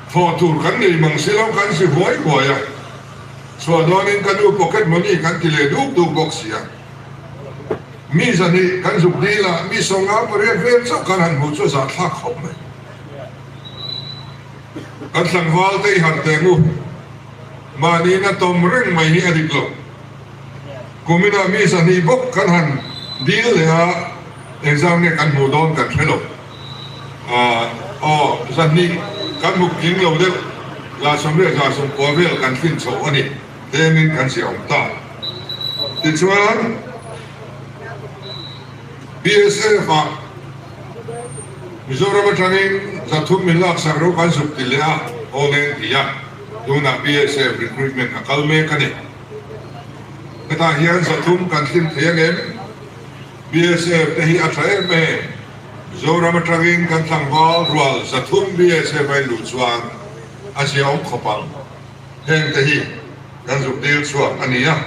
thawh tur kan nei mang si lo kan si huai huai a. Chhuah dawnin ka nu pocket money kan ti leh duk duk bawk si a. Mi zahnih kan zuk dil a, mi 58 vel chauh kan han hmuh chu a zahthlak khawp mai. Kan tlangval te i harh teh ngu. Mahni na tawm reng mai hi a dik lo. Kuminah mi 2 bawk kan han dil leh a, engzam nge kan hmuh dawn kan hre lo. Aw, 2 kan hmu tling lo deuh, 120 190 vel kan tlin chho a ni, tlemin kan ziah awm ta. Tichuan, BSF ah Mizoram atangin 300 min laksak ro kan zuk ti leh a, aw leng ti a, tunah BSF recruitment a kal mek a ni. Hetah hian 300 kan hlim thei ang em? BSF te hi a tha em em. Mizoram atangin kan tlangval rual 300 BSF a in luh chuan a ziaawm khawp ang. Heng te hi kan zuk dil chhuak a ni a.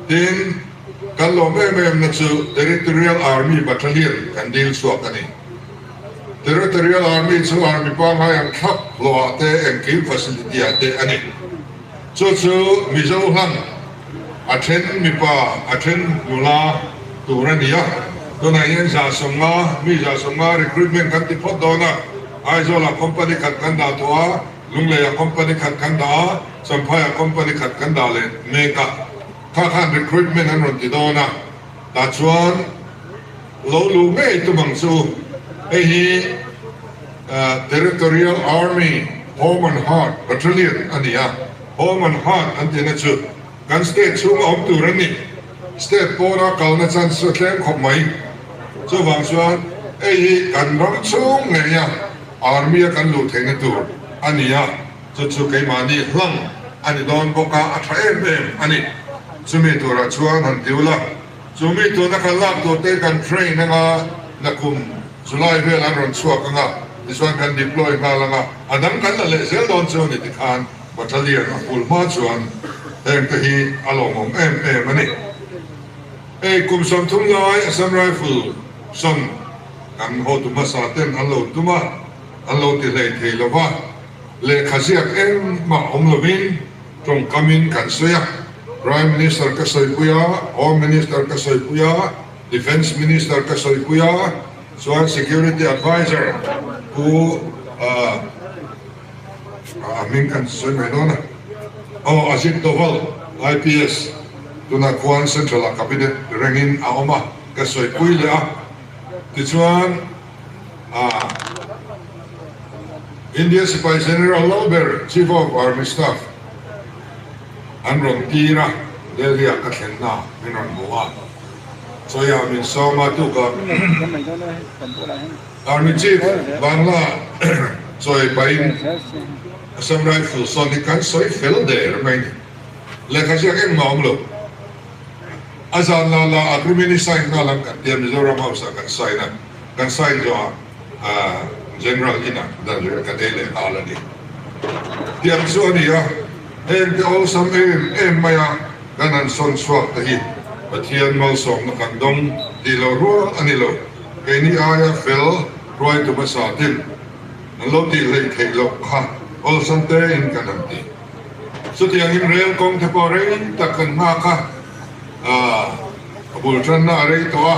Tin, kan lawm em em na chu Territorial Army Battalion kan dil chhuak a ni. Territorial Army chu Army pangngai ang thlap hlawhah te engkim facility ah te a ni. Chu chu Mizo hlan a then mipa a then nula tur a ni a. Tunah hian 150, mi 150 recruitment kan ti phawt dawn a. Aizawlah company khat kan dah tawh a, Lungleiah company khat kan dah a, Champhaiah company khat kan dah leh mek a. Kha khan recruitment an rawn ti dawn a, tah chuan lo luh ngei tum ang chu. Hei hi Territorial Army Home and Heart Battalion a ni a, Home and Heart an tihna chu kan state chhunga awm tur an ni. State pawna kalna chance chu a tlem khawp mai. Chuvang chuan hei hi kan ram chhung ngeia Army a kan luh theihna tur a ni a, chu chu keimahni hlang a ni dawn bawk a, a tha em em a ni. Chumi turah chuan han ti ula, chumi tuna kan lak tur te kan train anga nakum July vel an rawn chhuak anga, tichuan kan deploy nghal anga, a dang kan la leh zel dawn chu a ni tikhan battalion a pul hma chuan heng te hi a lawmawm em em a ni. Hei kum 30 lai Assam Rifle sawn kan hotu hmasa ten an lo tum a, an lo ti hlei thei lo va, lehkha ziak engmah awm lovin tawngkamin kan sawi a, Prime Minister ka sawipui a, Home Minister ka sawipui a, Defence Minister ka sawipui a, chuan Security Adviser Pu a hming kan sawi mai dawn a, aw Ajit Doval IPS tunah khuan Central ah Cabinet rengin a awm a, ka sawipui leh a, tichuan a India Sipai General Lalber Chief of Army Staff an rawn tir a, Delhi ah ka thlen na min rawn hmu a, Chawia min sawm a tukah Army Chief Bangla chawi pahin Assam Rifles sawn hi kan sawi fel der mai ni. Lehkha ziak engmah awm lo. A zan la la agreement hi sign nghal ang kan tia Mizoram House ah kan sign a, kan sign zawhah General inah dan reh kan ei leh nghal a ni. Tiang chu a ni a, heng te awlsam em em mai a kan han sawn chhuak te hi Pathian malsawmna kan dawng tih loh rual a ni lo. Keini aia fel hruaitu hmasa tin an lo tih hleih theih loh kha awlsam tein kan han ti. Chutiangin rel kawng te pawh rei tak kan nghak a, a bul tanna a rei tawh a,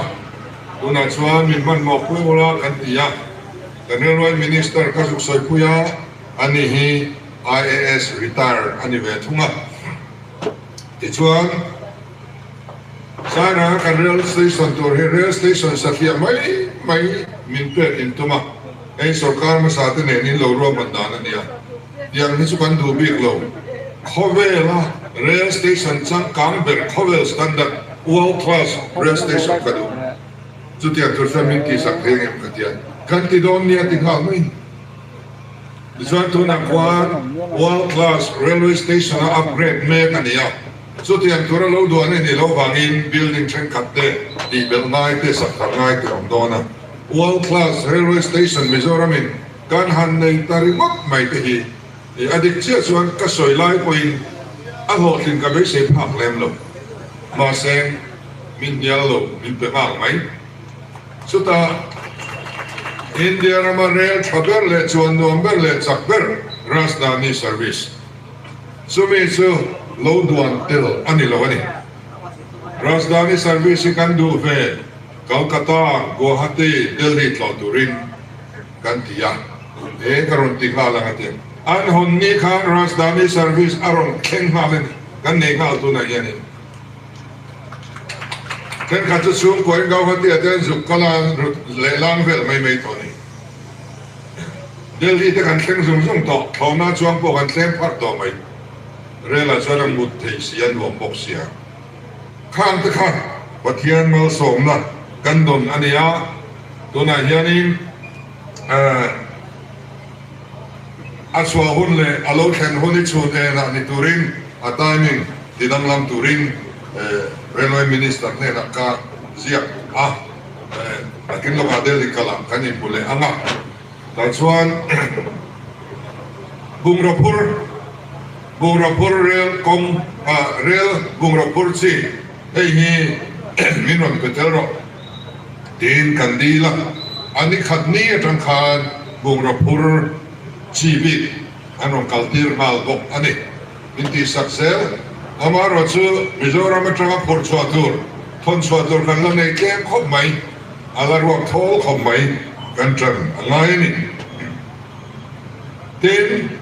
tunah chuan min hmanhmawh pui ula kan ti a, kan railway minister ka zuk sawipui a, ani hi IAS retired a ni ve thung a. Tichuan, Sairanga kan rail station tur hi rail station satliah mai mai min pek in tum a, hei sorkar hmasa te nen in lo ruahman dan a nia. Tiang hi chu kan duh bik lo. Khawvela rail station changkang ber khawvel standard world class rail station ka duh. Chutiang tur chuan min tihsak thei ang em ka ti a. Kan ti dawn nia ti nghal mai. Tichuan tunah khuan world class railway station a upgrade mek a ni a. Chutiang tura lo duan a nih loh vangin building thenkhat te tihbelh ngai te sak thar ngai te awm dawn a. World class railway station Mizoram in Kan han nei ta ringawt mai te hi a dik chiah chuan ka sawi lai pawhin a hlawhtlin ka beisei phak lem lo. Mahse, min hnial lo, min pe nghal mai. Chutah India rama rel tha ber leh chuan nuam ber leh chak ber Rajdhani service. Chumi chu. lo duan tel a ni lo a ni. Rajdhani service hi kan duh ve, Calcutta, Guwahati, Delhi tlawh turin kan ti a, he ka rawn ti nghal ang a ti. An hawn ni khan Rajdhani service a rawn thleng nghal a ni, kan nei nghal tunah hianin. Thenkhat chu chhungkuain Guwahati ah te an zuk kal a, lehlang vel mai mai tawh a ni. Delhi te kan thleng zung zung tawh, thlawhna chuang pawh kan thleng pharh tawh mai. Rel ah chuan a mut thei si a nuam bawk sia. Khang te kha Pathian malsawmna kan dawn a ni a, tunah hianin a chhuah hun leh a lo thlen hun i chhun enah ni turin a timing ti danglam turin Railway Minister hnenah ka ziak a. Nakin lawkah Delhi kalah kan inhmu leh ang a, tah chuan bungraw phur, bungraw phur rel kawng, rel bungraw phur chi hei hi min rawn pe tel rawh tiin kan dil a, a ni khat ni atang khan bungraw phur chi bik an rawn kal tir nghal bawk a ni. Min tihsak zel. Amaherawhchu Mizoram atanga phurh chhuah tur, thawn chhuah tur kan la nei tlem khawp mai, a la ruak thawl khawp mai kan tan a ngai a ni. Tin,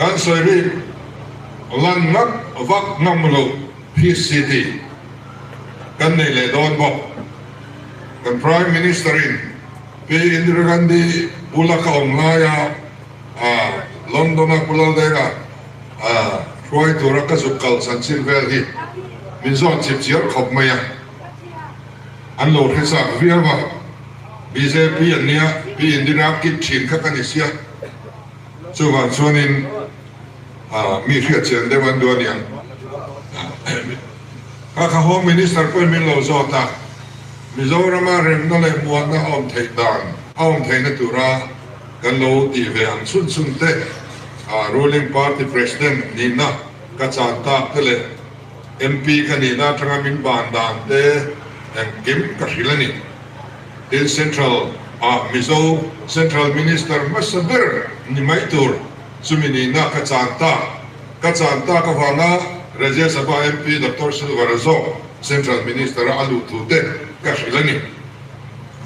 kan sawi rik lan ngat vak ngam loh Peace City kan nei leh dawn bawk. Kan Prime Minister-in Pi Indira Gandhi bula ka awm laia A London-a Pu Laldenga a hruai tura ka zuk kal chanchin vel hi min zawt chip chiar khawp mai a, an lo hre chak viau a, bjp an nia, Pi Indira kit thin kha ka ni sia, chuvang chuanin mi hriat chian deuh an duh aniang. Kha kha Home Minister pawhin min lo zawt a, Mizorama remna leh muanna a awm theih dan a awm theihna tura Kan lo tih ve ang chhun chhun te, ruling party president nihna ka chan tak te leh MP ka nihna atanga min ban dan te engkim ka hrilh a ni. Tin, Central ah Mizo Central Minister hmasa ber ni mai tur chumi nihna ka chan tak ka chan tak avanga Rajya Sabha MP Doctor Silvara zawk Central Minister a a luh thu te ka hrilh a ni.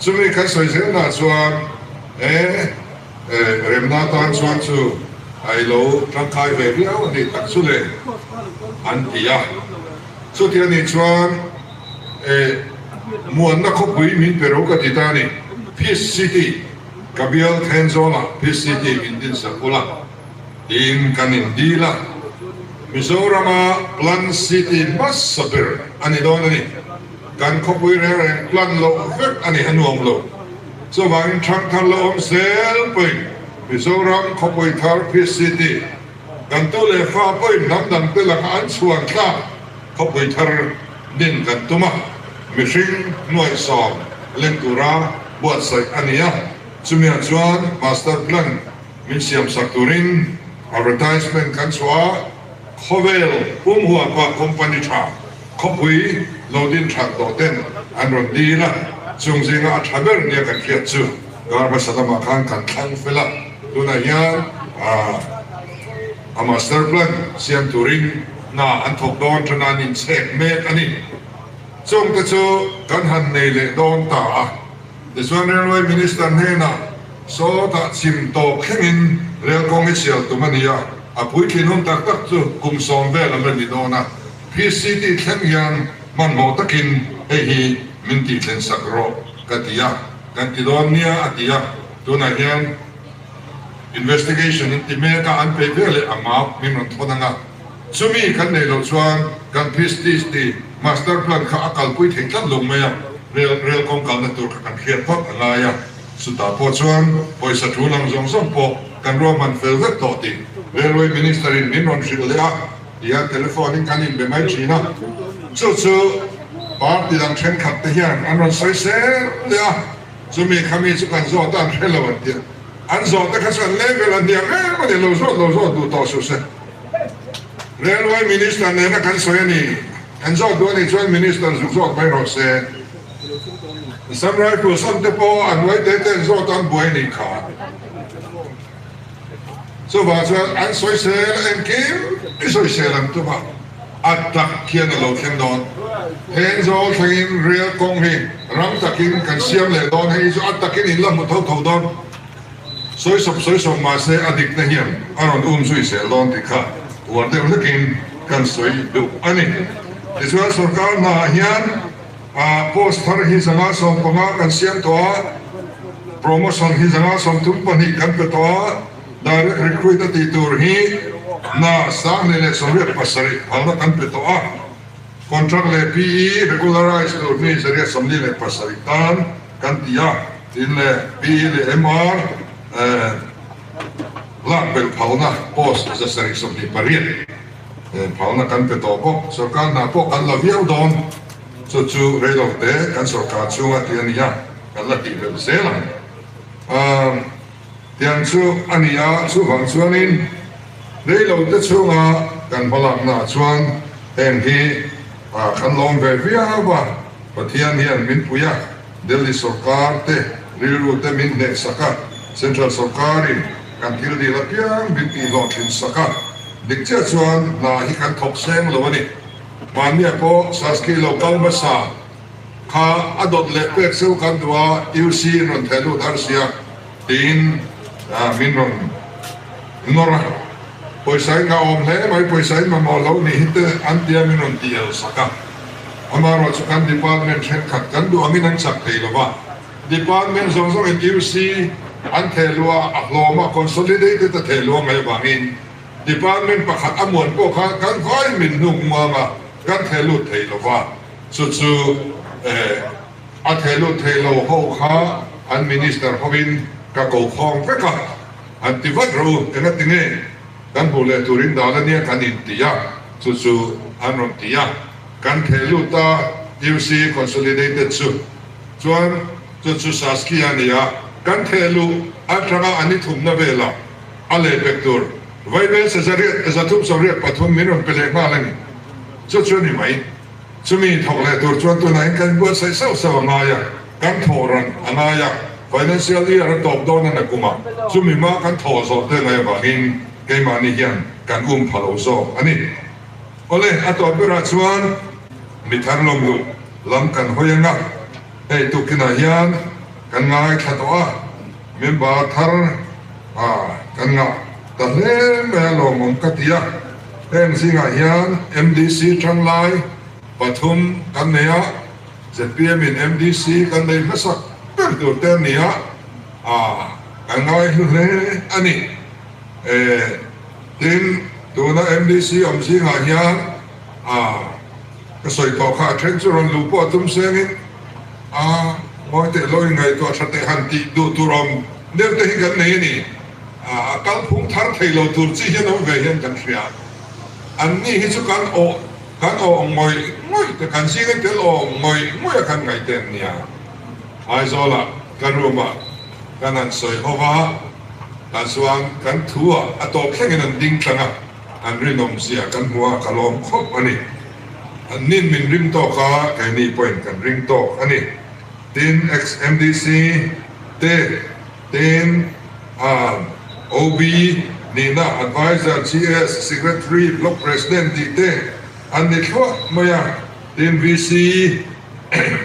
Chumi kan sawi zelnah chuan he remna tan chuan chu a i lo tangkai ve viau a nih tak chu le an ti a. Chuti a nih chuan muanna khawpui min pe ro ka ti ta a ni. Peace City ka bial Thenzawl-ah Peace City min dinsak ula tiin kan indil a. Mizorama Plan City hmasa ber a ni dawn a ni. Kan khawpui reng reng plan loh vek a ni a nuam lo. Chuvangin thangthar la awm zel pawhin Mizoram khawpui thar Peace City kan tu leh fa pawhin hnam dangte laka an chhuan tlak khawpui thar din kan tum a, mihring hnuaihsawm leng tura buatsaih a ni a. Chumiah chuan Master Plan min siamsak turin advertisement kan chhuah a. Khawvel pum huapa company tha khawpui lo din that tawh ten an rawn dil a, chung zinga a tha ber nia kan hriat chu kar hmasa lamah khan kan thlang fel a, tunah hian a master plan siam turin hna an thawk dawn tana an inchhek mek a ni. Chungte chu kan han nei leh dawn ta a. Tichuan Railway Minister hnenah sawtah chim tawp thlengin rel kawng hi sial tum a ni a, a puitlin hun tak tak chu kum sawm vel a la ni dawn a, PCT thleng hian hmanhmawh takin hei hi min tihthlen sak rawh ka ti a, kan ti dawn nia a ti a, tunah hian investigation an ti mek a, an peih ve leh a map min rawn thawn ang a, chumi kan neih loh chuan kan PCT master plan kha a kalpui thei tlat lo mai a. Rel rel kawng kalna tur kha kan hriat phawt a ngai a, chutah pawh chuan pawisa thu lang zawng zawng pawh kan ruahman fel vek tawh tih Railway Minister in min rawn hrilh leh a, tihian telephone in kan inbe mai thin a, chu chu party dang thenkhat te hian an rawn sawi sel leh a, chumi khami chu kan zawt a an hre lo an ti a, an zawh te kha chuan level a hniam em a ni, lo zawt lo zawt duh tawh suh se. Railway Minister nena kan sawi a ni. An zawt duh a nih chuan Minister zuk zawt mai rawh se. Assam Rifles an te pawh a hnuai te te an zawt a an buai a nih kha. Chuvang chuan an sawi sel engkim. Sawisel an tum a, a tak hian a lo thleng dawn. Thenzawl thlengin rel kawng hi rang takin kan siam leh dawn, hei chu a takin in la hmu tho tho dawn. Sawisawp sawisawp mahse a dikna hian a rawn um zui zel dawn tih kha uar deuh hlekin kan sawi duh a ni. Tichuan sorkar hnaah hian post thar hi 115 kan siam tawh a, promotion hi 132 kan pe tawh a, direct recruit a tih tur hi hna 1087 phalna kan pe tawh a, contract leh PE regularize tur mi 147 tan kan ti a, tin leh PE leh MR lak belh phalna post 728 phalna kan pe tawh bawk. Sorkar hna pawh kan la viau dawn, chu chu reilo te kan sorkar chhunga tih a ni a, kan la tih belh zel ang. Tiang chu a ni a, chuvang chuanin reilo te chhunga kan hmalaknaah chuan heng hi kan lawm ve viau a, Pathian hian min pui a, Delhi sorkar te rilru te min hnehsak a, Central sorkarin kan thil dil apiang min tihhlawhtlin sak a, dik chiah chuan hna hi kan thawk seng lo a ni. Mahnia pawh Saski lo kal hmasa kha a dawt leh pek seu kan duh a, UC in rawn theh lut har sia tiin min rawn nawr a, pawisa in a awm hle mai, pawisa in mamawh lo nih hi te an tia min rawn ti el sak a, amaherawh chu kan department thenkhat kan duh angin an chak thei lo va, department zawng zawngin UC an theh luh a, a hlawm a, consolidated a theh luh a ngaih avangin department pakhat a muan pawh kha kan vai min hnuk muang a, kan theh lut thei lo va, chu chu a theh lut thei lo ho kha an minister hovin ka ko khawm vek a, an ti vat rawh u, engati nge kan hmuh leh turin dal ania kan inti a, chu chu an rawn ti a, kan theh lut a, UC Consolidated chu chuan chu chu Saski a ni a, kan theh luh atanga an i thumna velah a leh pek tur Vaibel 383 min rawn pe leh nghal a ni, chu chu a ni mai. Chumi thawk leh tur chuan tunah hian kan inbuatsaih sauh sauh a ngai a, kan thawh ran a ngai a, financial year a tawp dawn a na kum a, chumi hma kan thawh zawh te ngai avangin keimahni hian kan um pha lo zawk a ni. Awle, a tawp berah chuan mi thar lawm luh lam kan hawi ang a, hei tukinah hian kan ngaithla tawh a, member thar kan ngah ta hle mai a lawmawm ka ti a. Heng zingah hian MDC tanglai pathum kan nei a, zpm in MDC kan nei hmasak ber tur te a ni a, kan ngai hlu hle a ni. Tin, tuna MDC awm zingah hian ka sawi tawh kha a then chu rawn luh pawh a tum sengin a ngawi teh lo in ngaihtuah tha teh han tih duh tur awm deuh te hi kan nei a ni. A kalphung thar thei lo tur chi hian awm ve hian kan hria. An ni hi chu kan awh kan awh ngawih ngawih te, kan zinga tel awh ngawih ngawih a kan ngaih te an nia. Aizawlah ka room ah kan han sawi ho va, tah chuan kan thu ah a tawp thlengin an ding tlang a, an rinawm zia kan hmu a, ka lawm khawp a ni. An nin min ring tawk a, keini pawhin kan ring tawk a ni. Tin, ex-MDC te. Tin, OB nihna Adviser, GS, Secretary, Block President tih te an ni thluah mai a. Tin, VC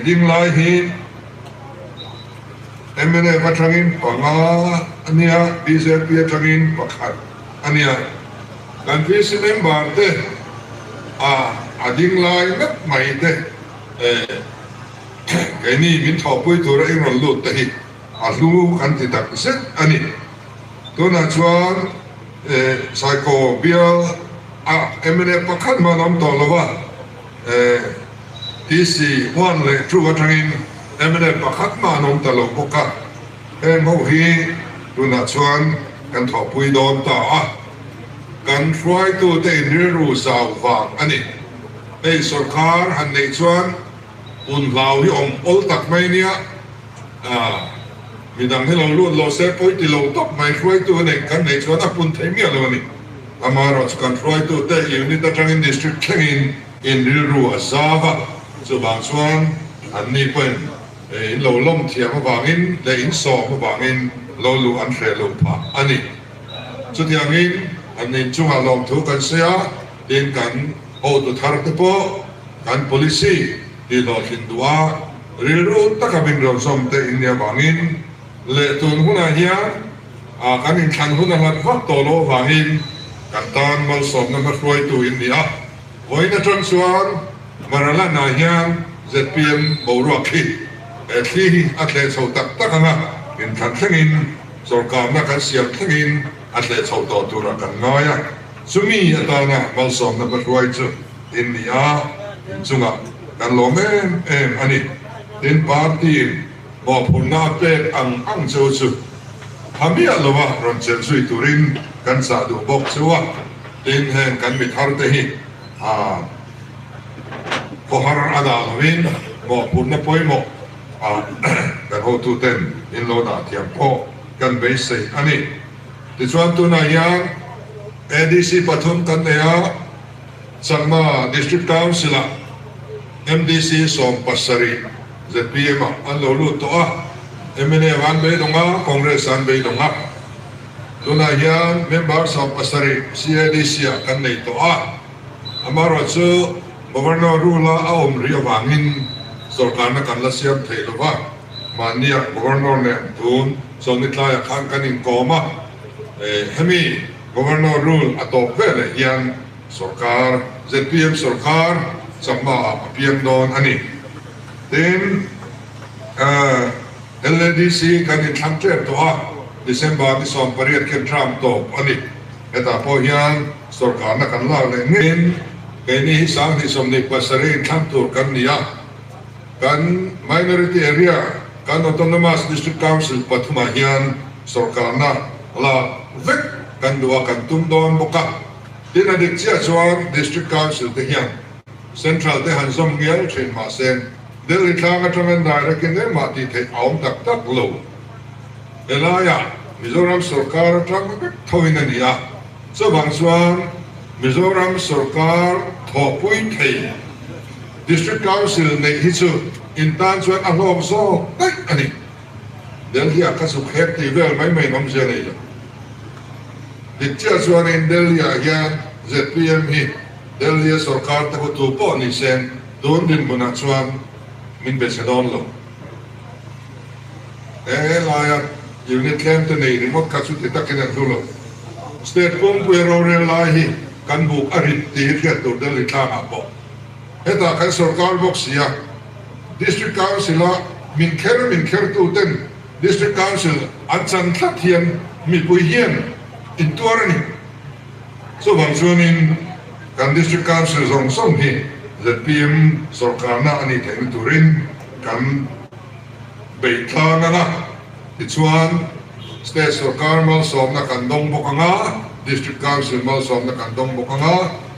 ding lai hi mnf atangin panga a nia, bjp atangin pakhat a nia. Kan VC member te a ding lai meuh mai te keini min thawhpui tura i rawn lut te hi. A hlu kan ti tak zet a ni. Tunah chuan Saikaw bial a mla pakhat hman awm tawh lo a, TC one leh two atangin mla pakhat hman awm ta lo bawk a. Heng ho hi tunah chuan kan thawhpui dawn ta a, kan hruaitute inrilru zau vang a ni. Hei sorkar han neih chuan Hun hlau hi awm awl tak mai nia, midang hi lo lut lo se pawi ti lo tawp mai hruaitu nei kan neih chuan a pun thei miah lo a ni. Amaherawhchu kan hruaitute unit atangin district thlengin in rilru a zau a, chuvang chuan anni pawhin in lo lawm thiam avangin leh in sawm avangin lo luh an hreh lo phah a ni. Chutiangin an inchungah lawmthu kan sawi a. Tin, kan hotu thar te pawh kan policy tih hlawhtlin duh a, rilru taka min rawn zawm te in nih avangin leh tun hunah hian kan inthlan hun a hlat vak tawh loh avangin kan tan malsawmna hmahruaitu in ni a. Vawiin atang chuan Maraland-ah hian zpm boruak hi he thli hi a thleh chho tak tak ang a, inthlan thlengin sawrkarna kan siam thlengin a thleh chho tawh turah kan ngai a. Chumi atana malsawmna hmahruai chu in ni a, inchungah kan lawm em em a ni. Tin, party-in mawhphurhna a pek ang ang cheu chu tha miah lova rawn chelh zui turin kan chah duh bawk cheu a. Tin, heng kan mi thar te hi a khawhar a dah lovin mawhphurhna pawimawh ah kan hotuten in lo dah thiam pawh kan beisei a ni. Tichuan tunah hian ADC pathum kan nei a, Chakma District Council-ah MDC 70 ZPM-ah an lo lut tawh a, mna an beidawng a, Congress an beidawng a. Tunah hian member 70 CADC-ah kan nei tawh a, amaherawhchu Governor rule-a a awm rih avangin sawrkarna kan la siam thei lo va, mahnia Governor nen tun Chawlhni tlaiah khan kan inkawm a, hemi Governor rule a tawp veleh hian sawrkar, zpm sawrkar chakmaah a piang dawn a ni. Tin, LADC kan inthlang tlem tawh a, December ni 18 khian term tawp a ni. Hetah pawh hian sawrkarna kan lak leh ngeiin keini hi 2027 inthlang tur kan ni a. Kan minority area, kan Autonomous District Council pathumah hian sawrkarna lak vek kan duh a, kan tum dawn bawk a. Tin, a dik chiah chuan District Council te hian Central te han zawm ngial thin mahse Delhi tlang atangin direct in engmah tih theih a awm tak tak lo. Helaiah Mizoram sawrkar atang vek thoin a ni a, chuvang chuan Mizoram sawrkar thawhpui thei District Council neih hi chu in tan chuan a hlawk zawk daih a ni. Delhi-ah ka zuk hek tih vel mai mai in awmzia nei lo. Dik chiah chuanin Delhi-ah hian zpm hi Delhi-a sawrkar te hotu pawh ni se tun dinhmunah chuan min be chhe dawn lo. He laia unit tlem te nei ringawt kha chuti takin an hlu lo. State pumpuia rorel lai hi kan buk a rit tih hi hriat tur Delhi tlangah pawh. Hetah kan sawrkar bawk si a, District Council-a min kher min khertu ten District Council an chan tlat hian mipui hian intuar a ni. Chuvang chuanin kan District Council zawng zawng hi zpm sawrkarna a nih theihna turin kan beih tlang ang a, tichuan State sawrkar malsawmna kan dawng bawk ang a, District Council malsawmna kan dawng bawk ang a,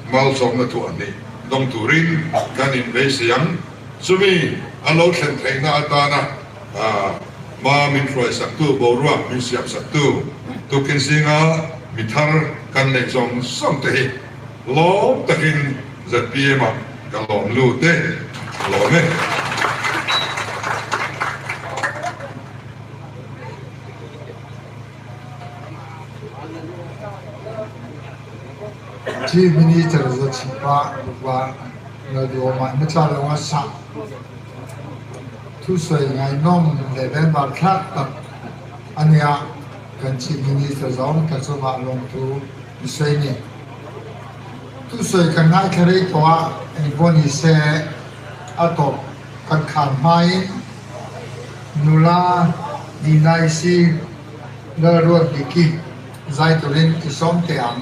malsawmna thu a nih dawng turin kan inbeisei ang. Chumi a lo thlen theihna atana hma min hruaisaktu, boruak min siamsaktu tukin zinga mi thar kan neih zawng zawng te hi lawm takin zpm ah ka lawm lut e, lawm e. Chief Minister Zachhipa Rupa Lalduhawma in a tla lo a sak thusawi ngaihnawm leh benvar thlak tak a nia, kan Chief Minister zawng tak chungah lawmthu i sawi ni. Thusawi kan ngaithla rei tawh a, engpawh ni se a tawp kan khar hmain nula Dinaisi Lalruatdiki zai turin i sawm teh ang.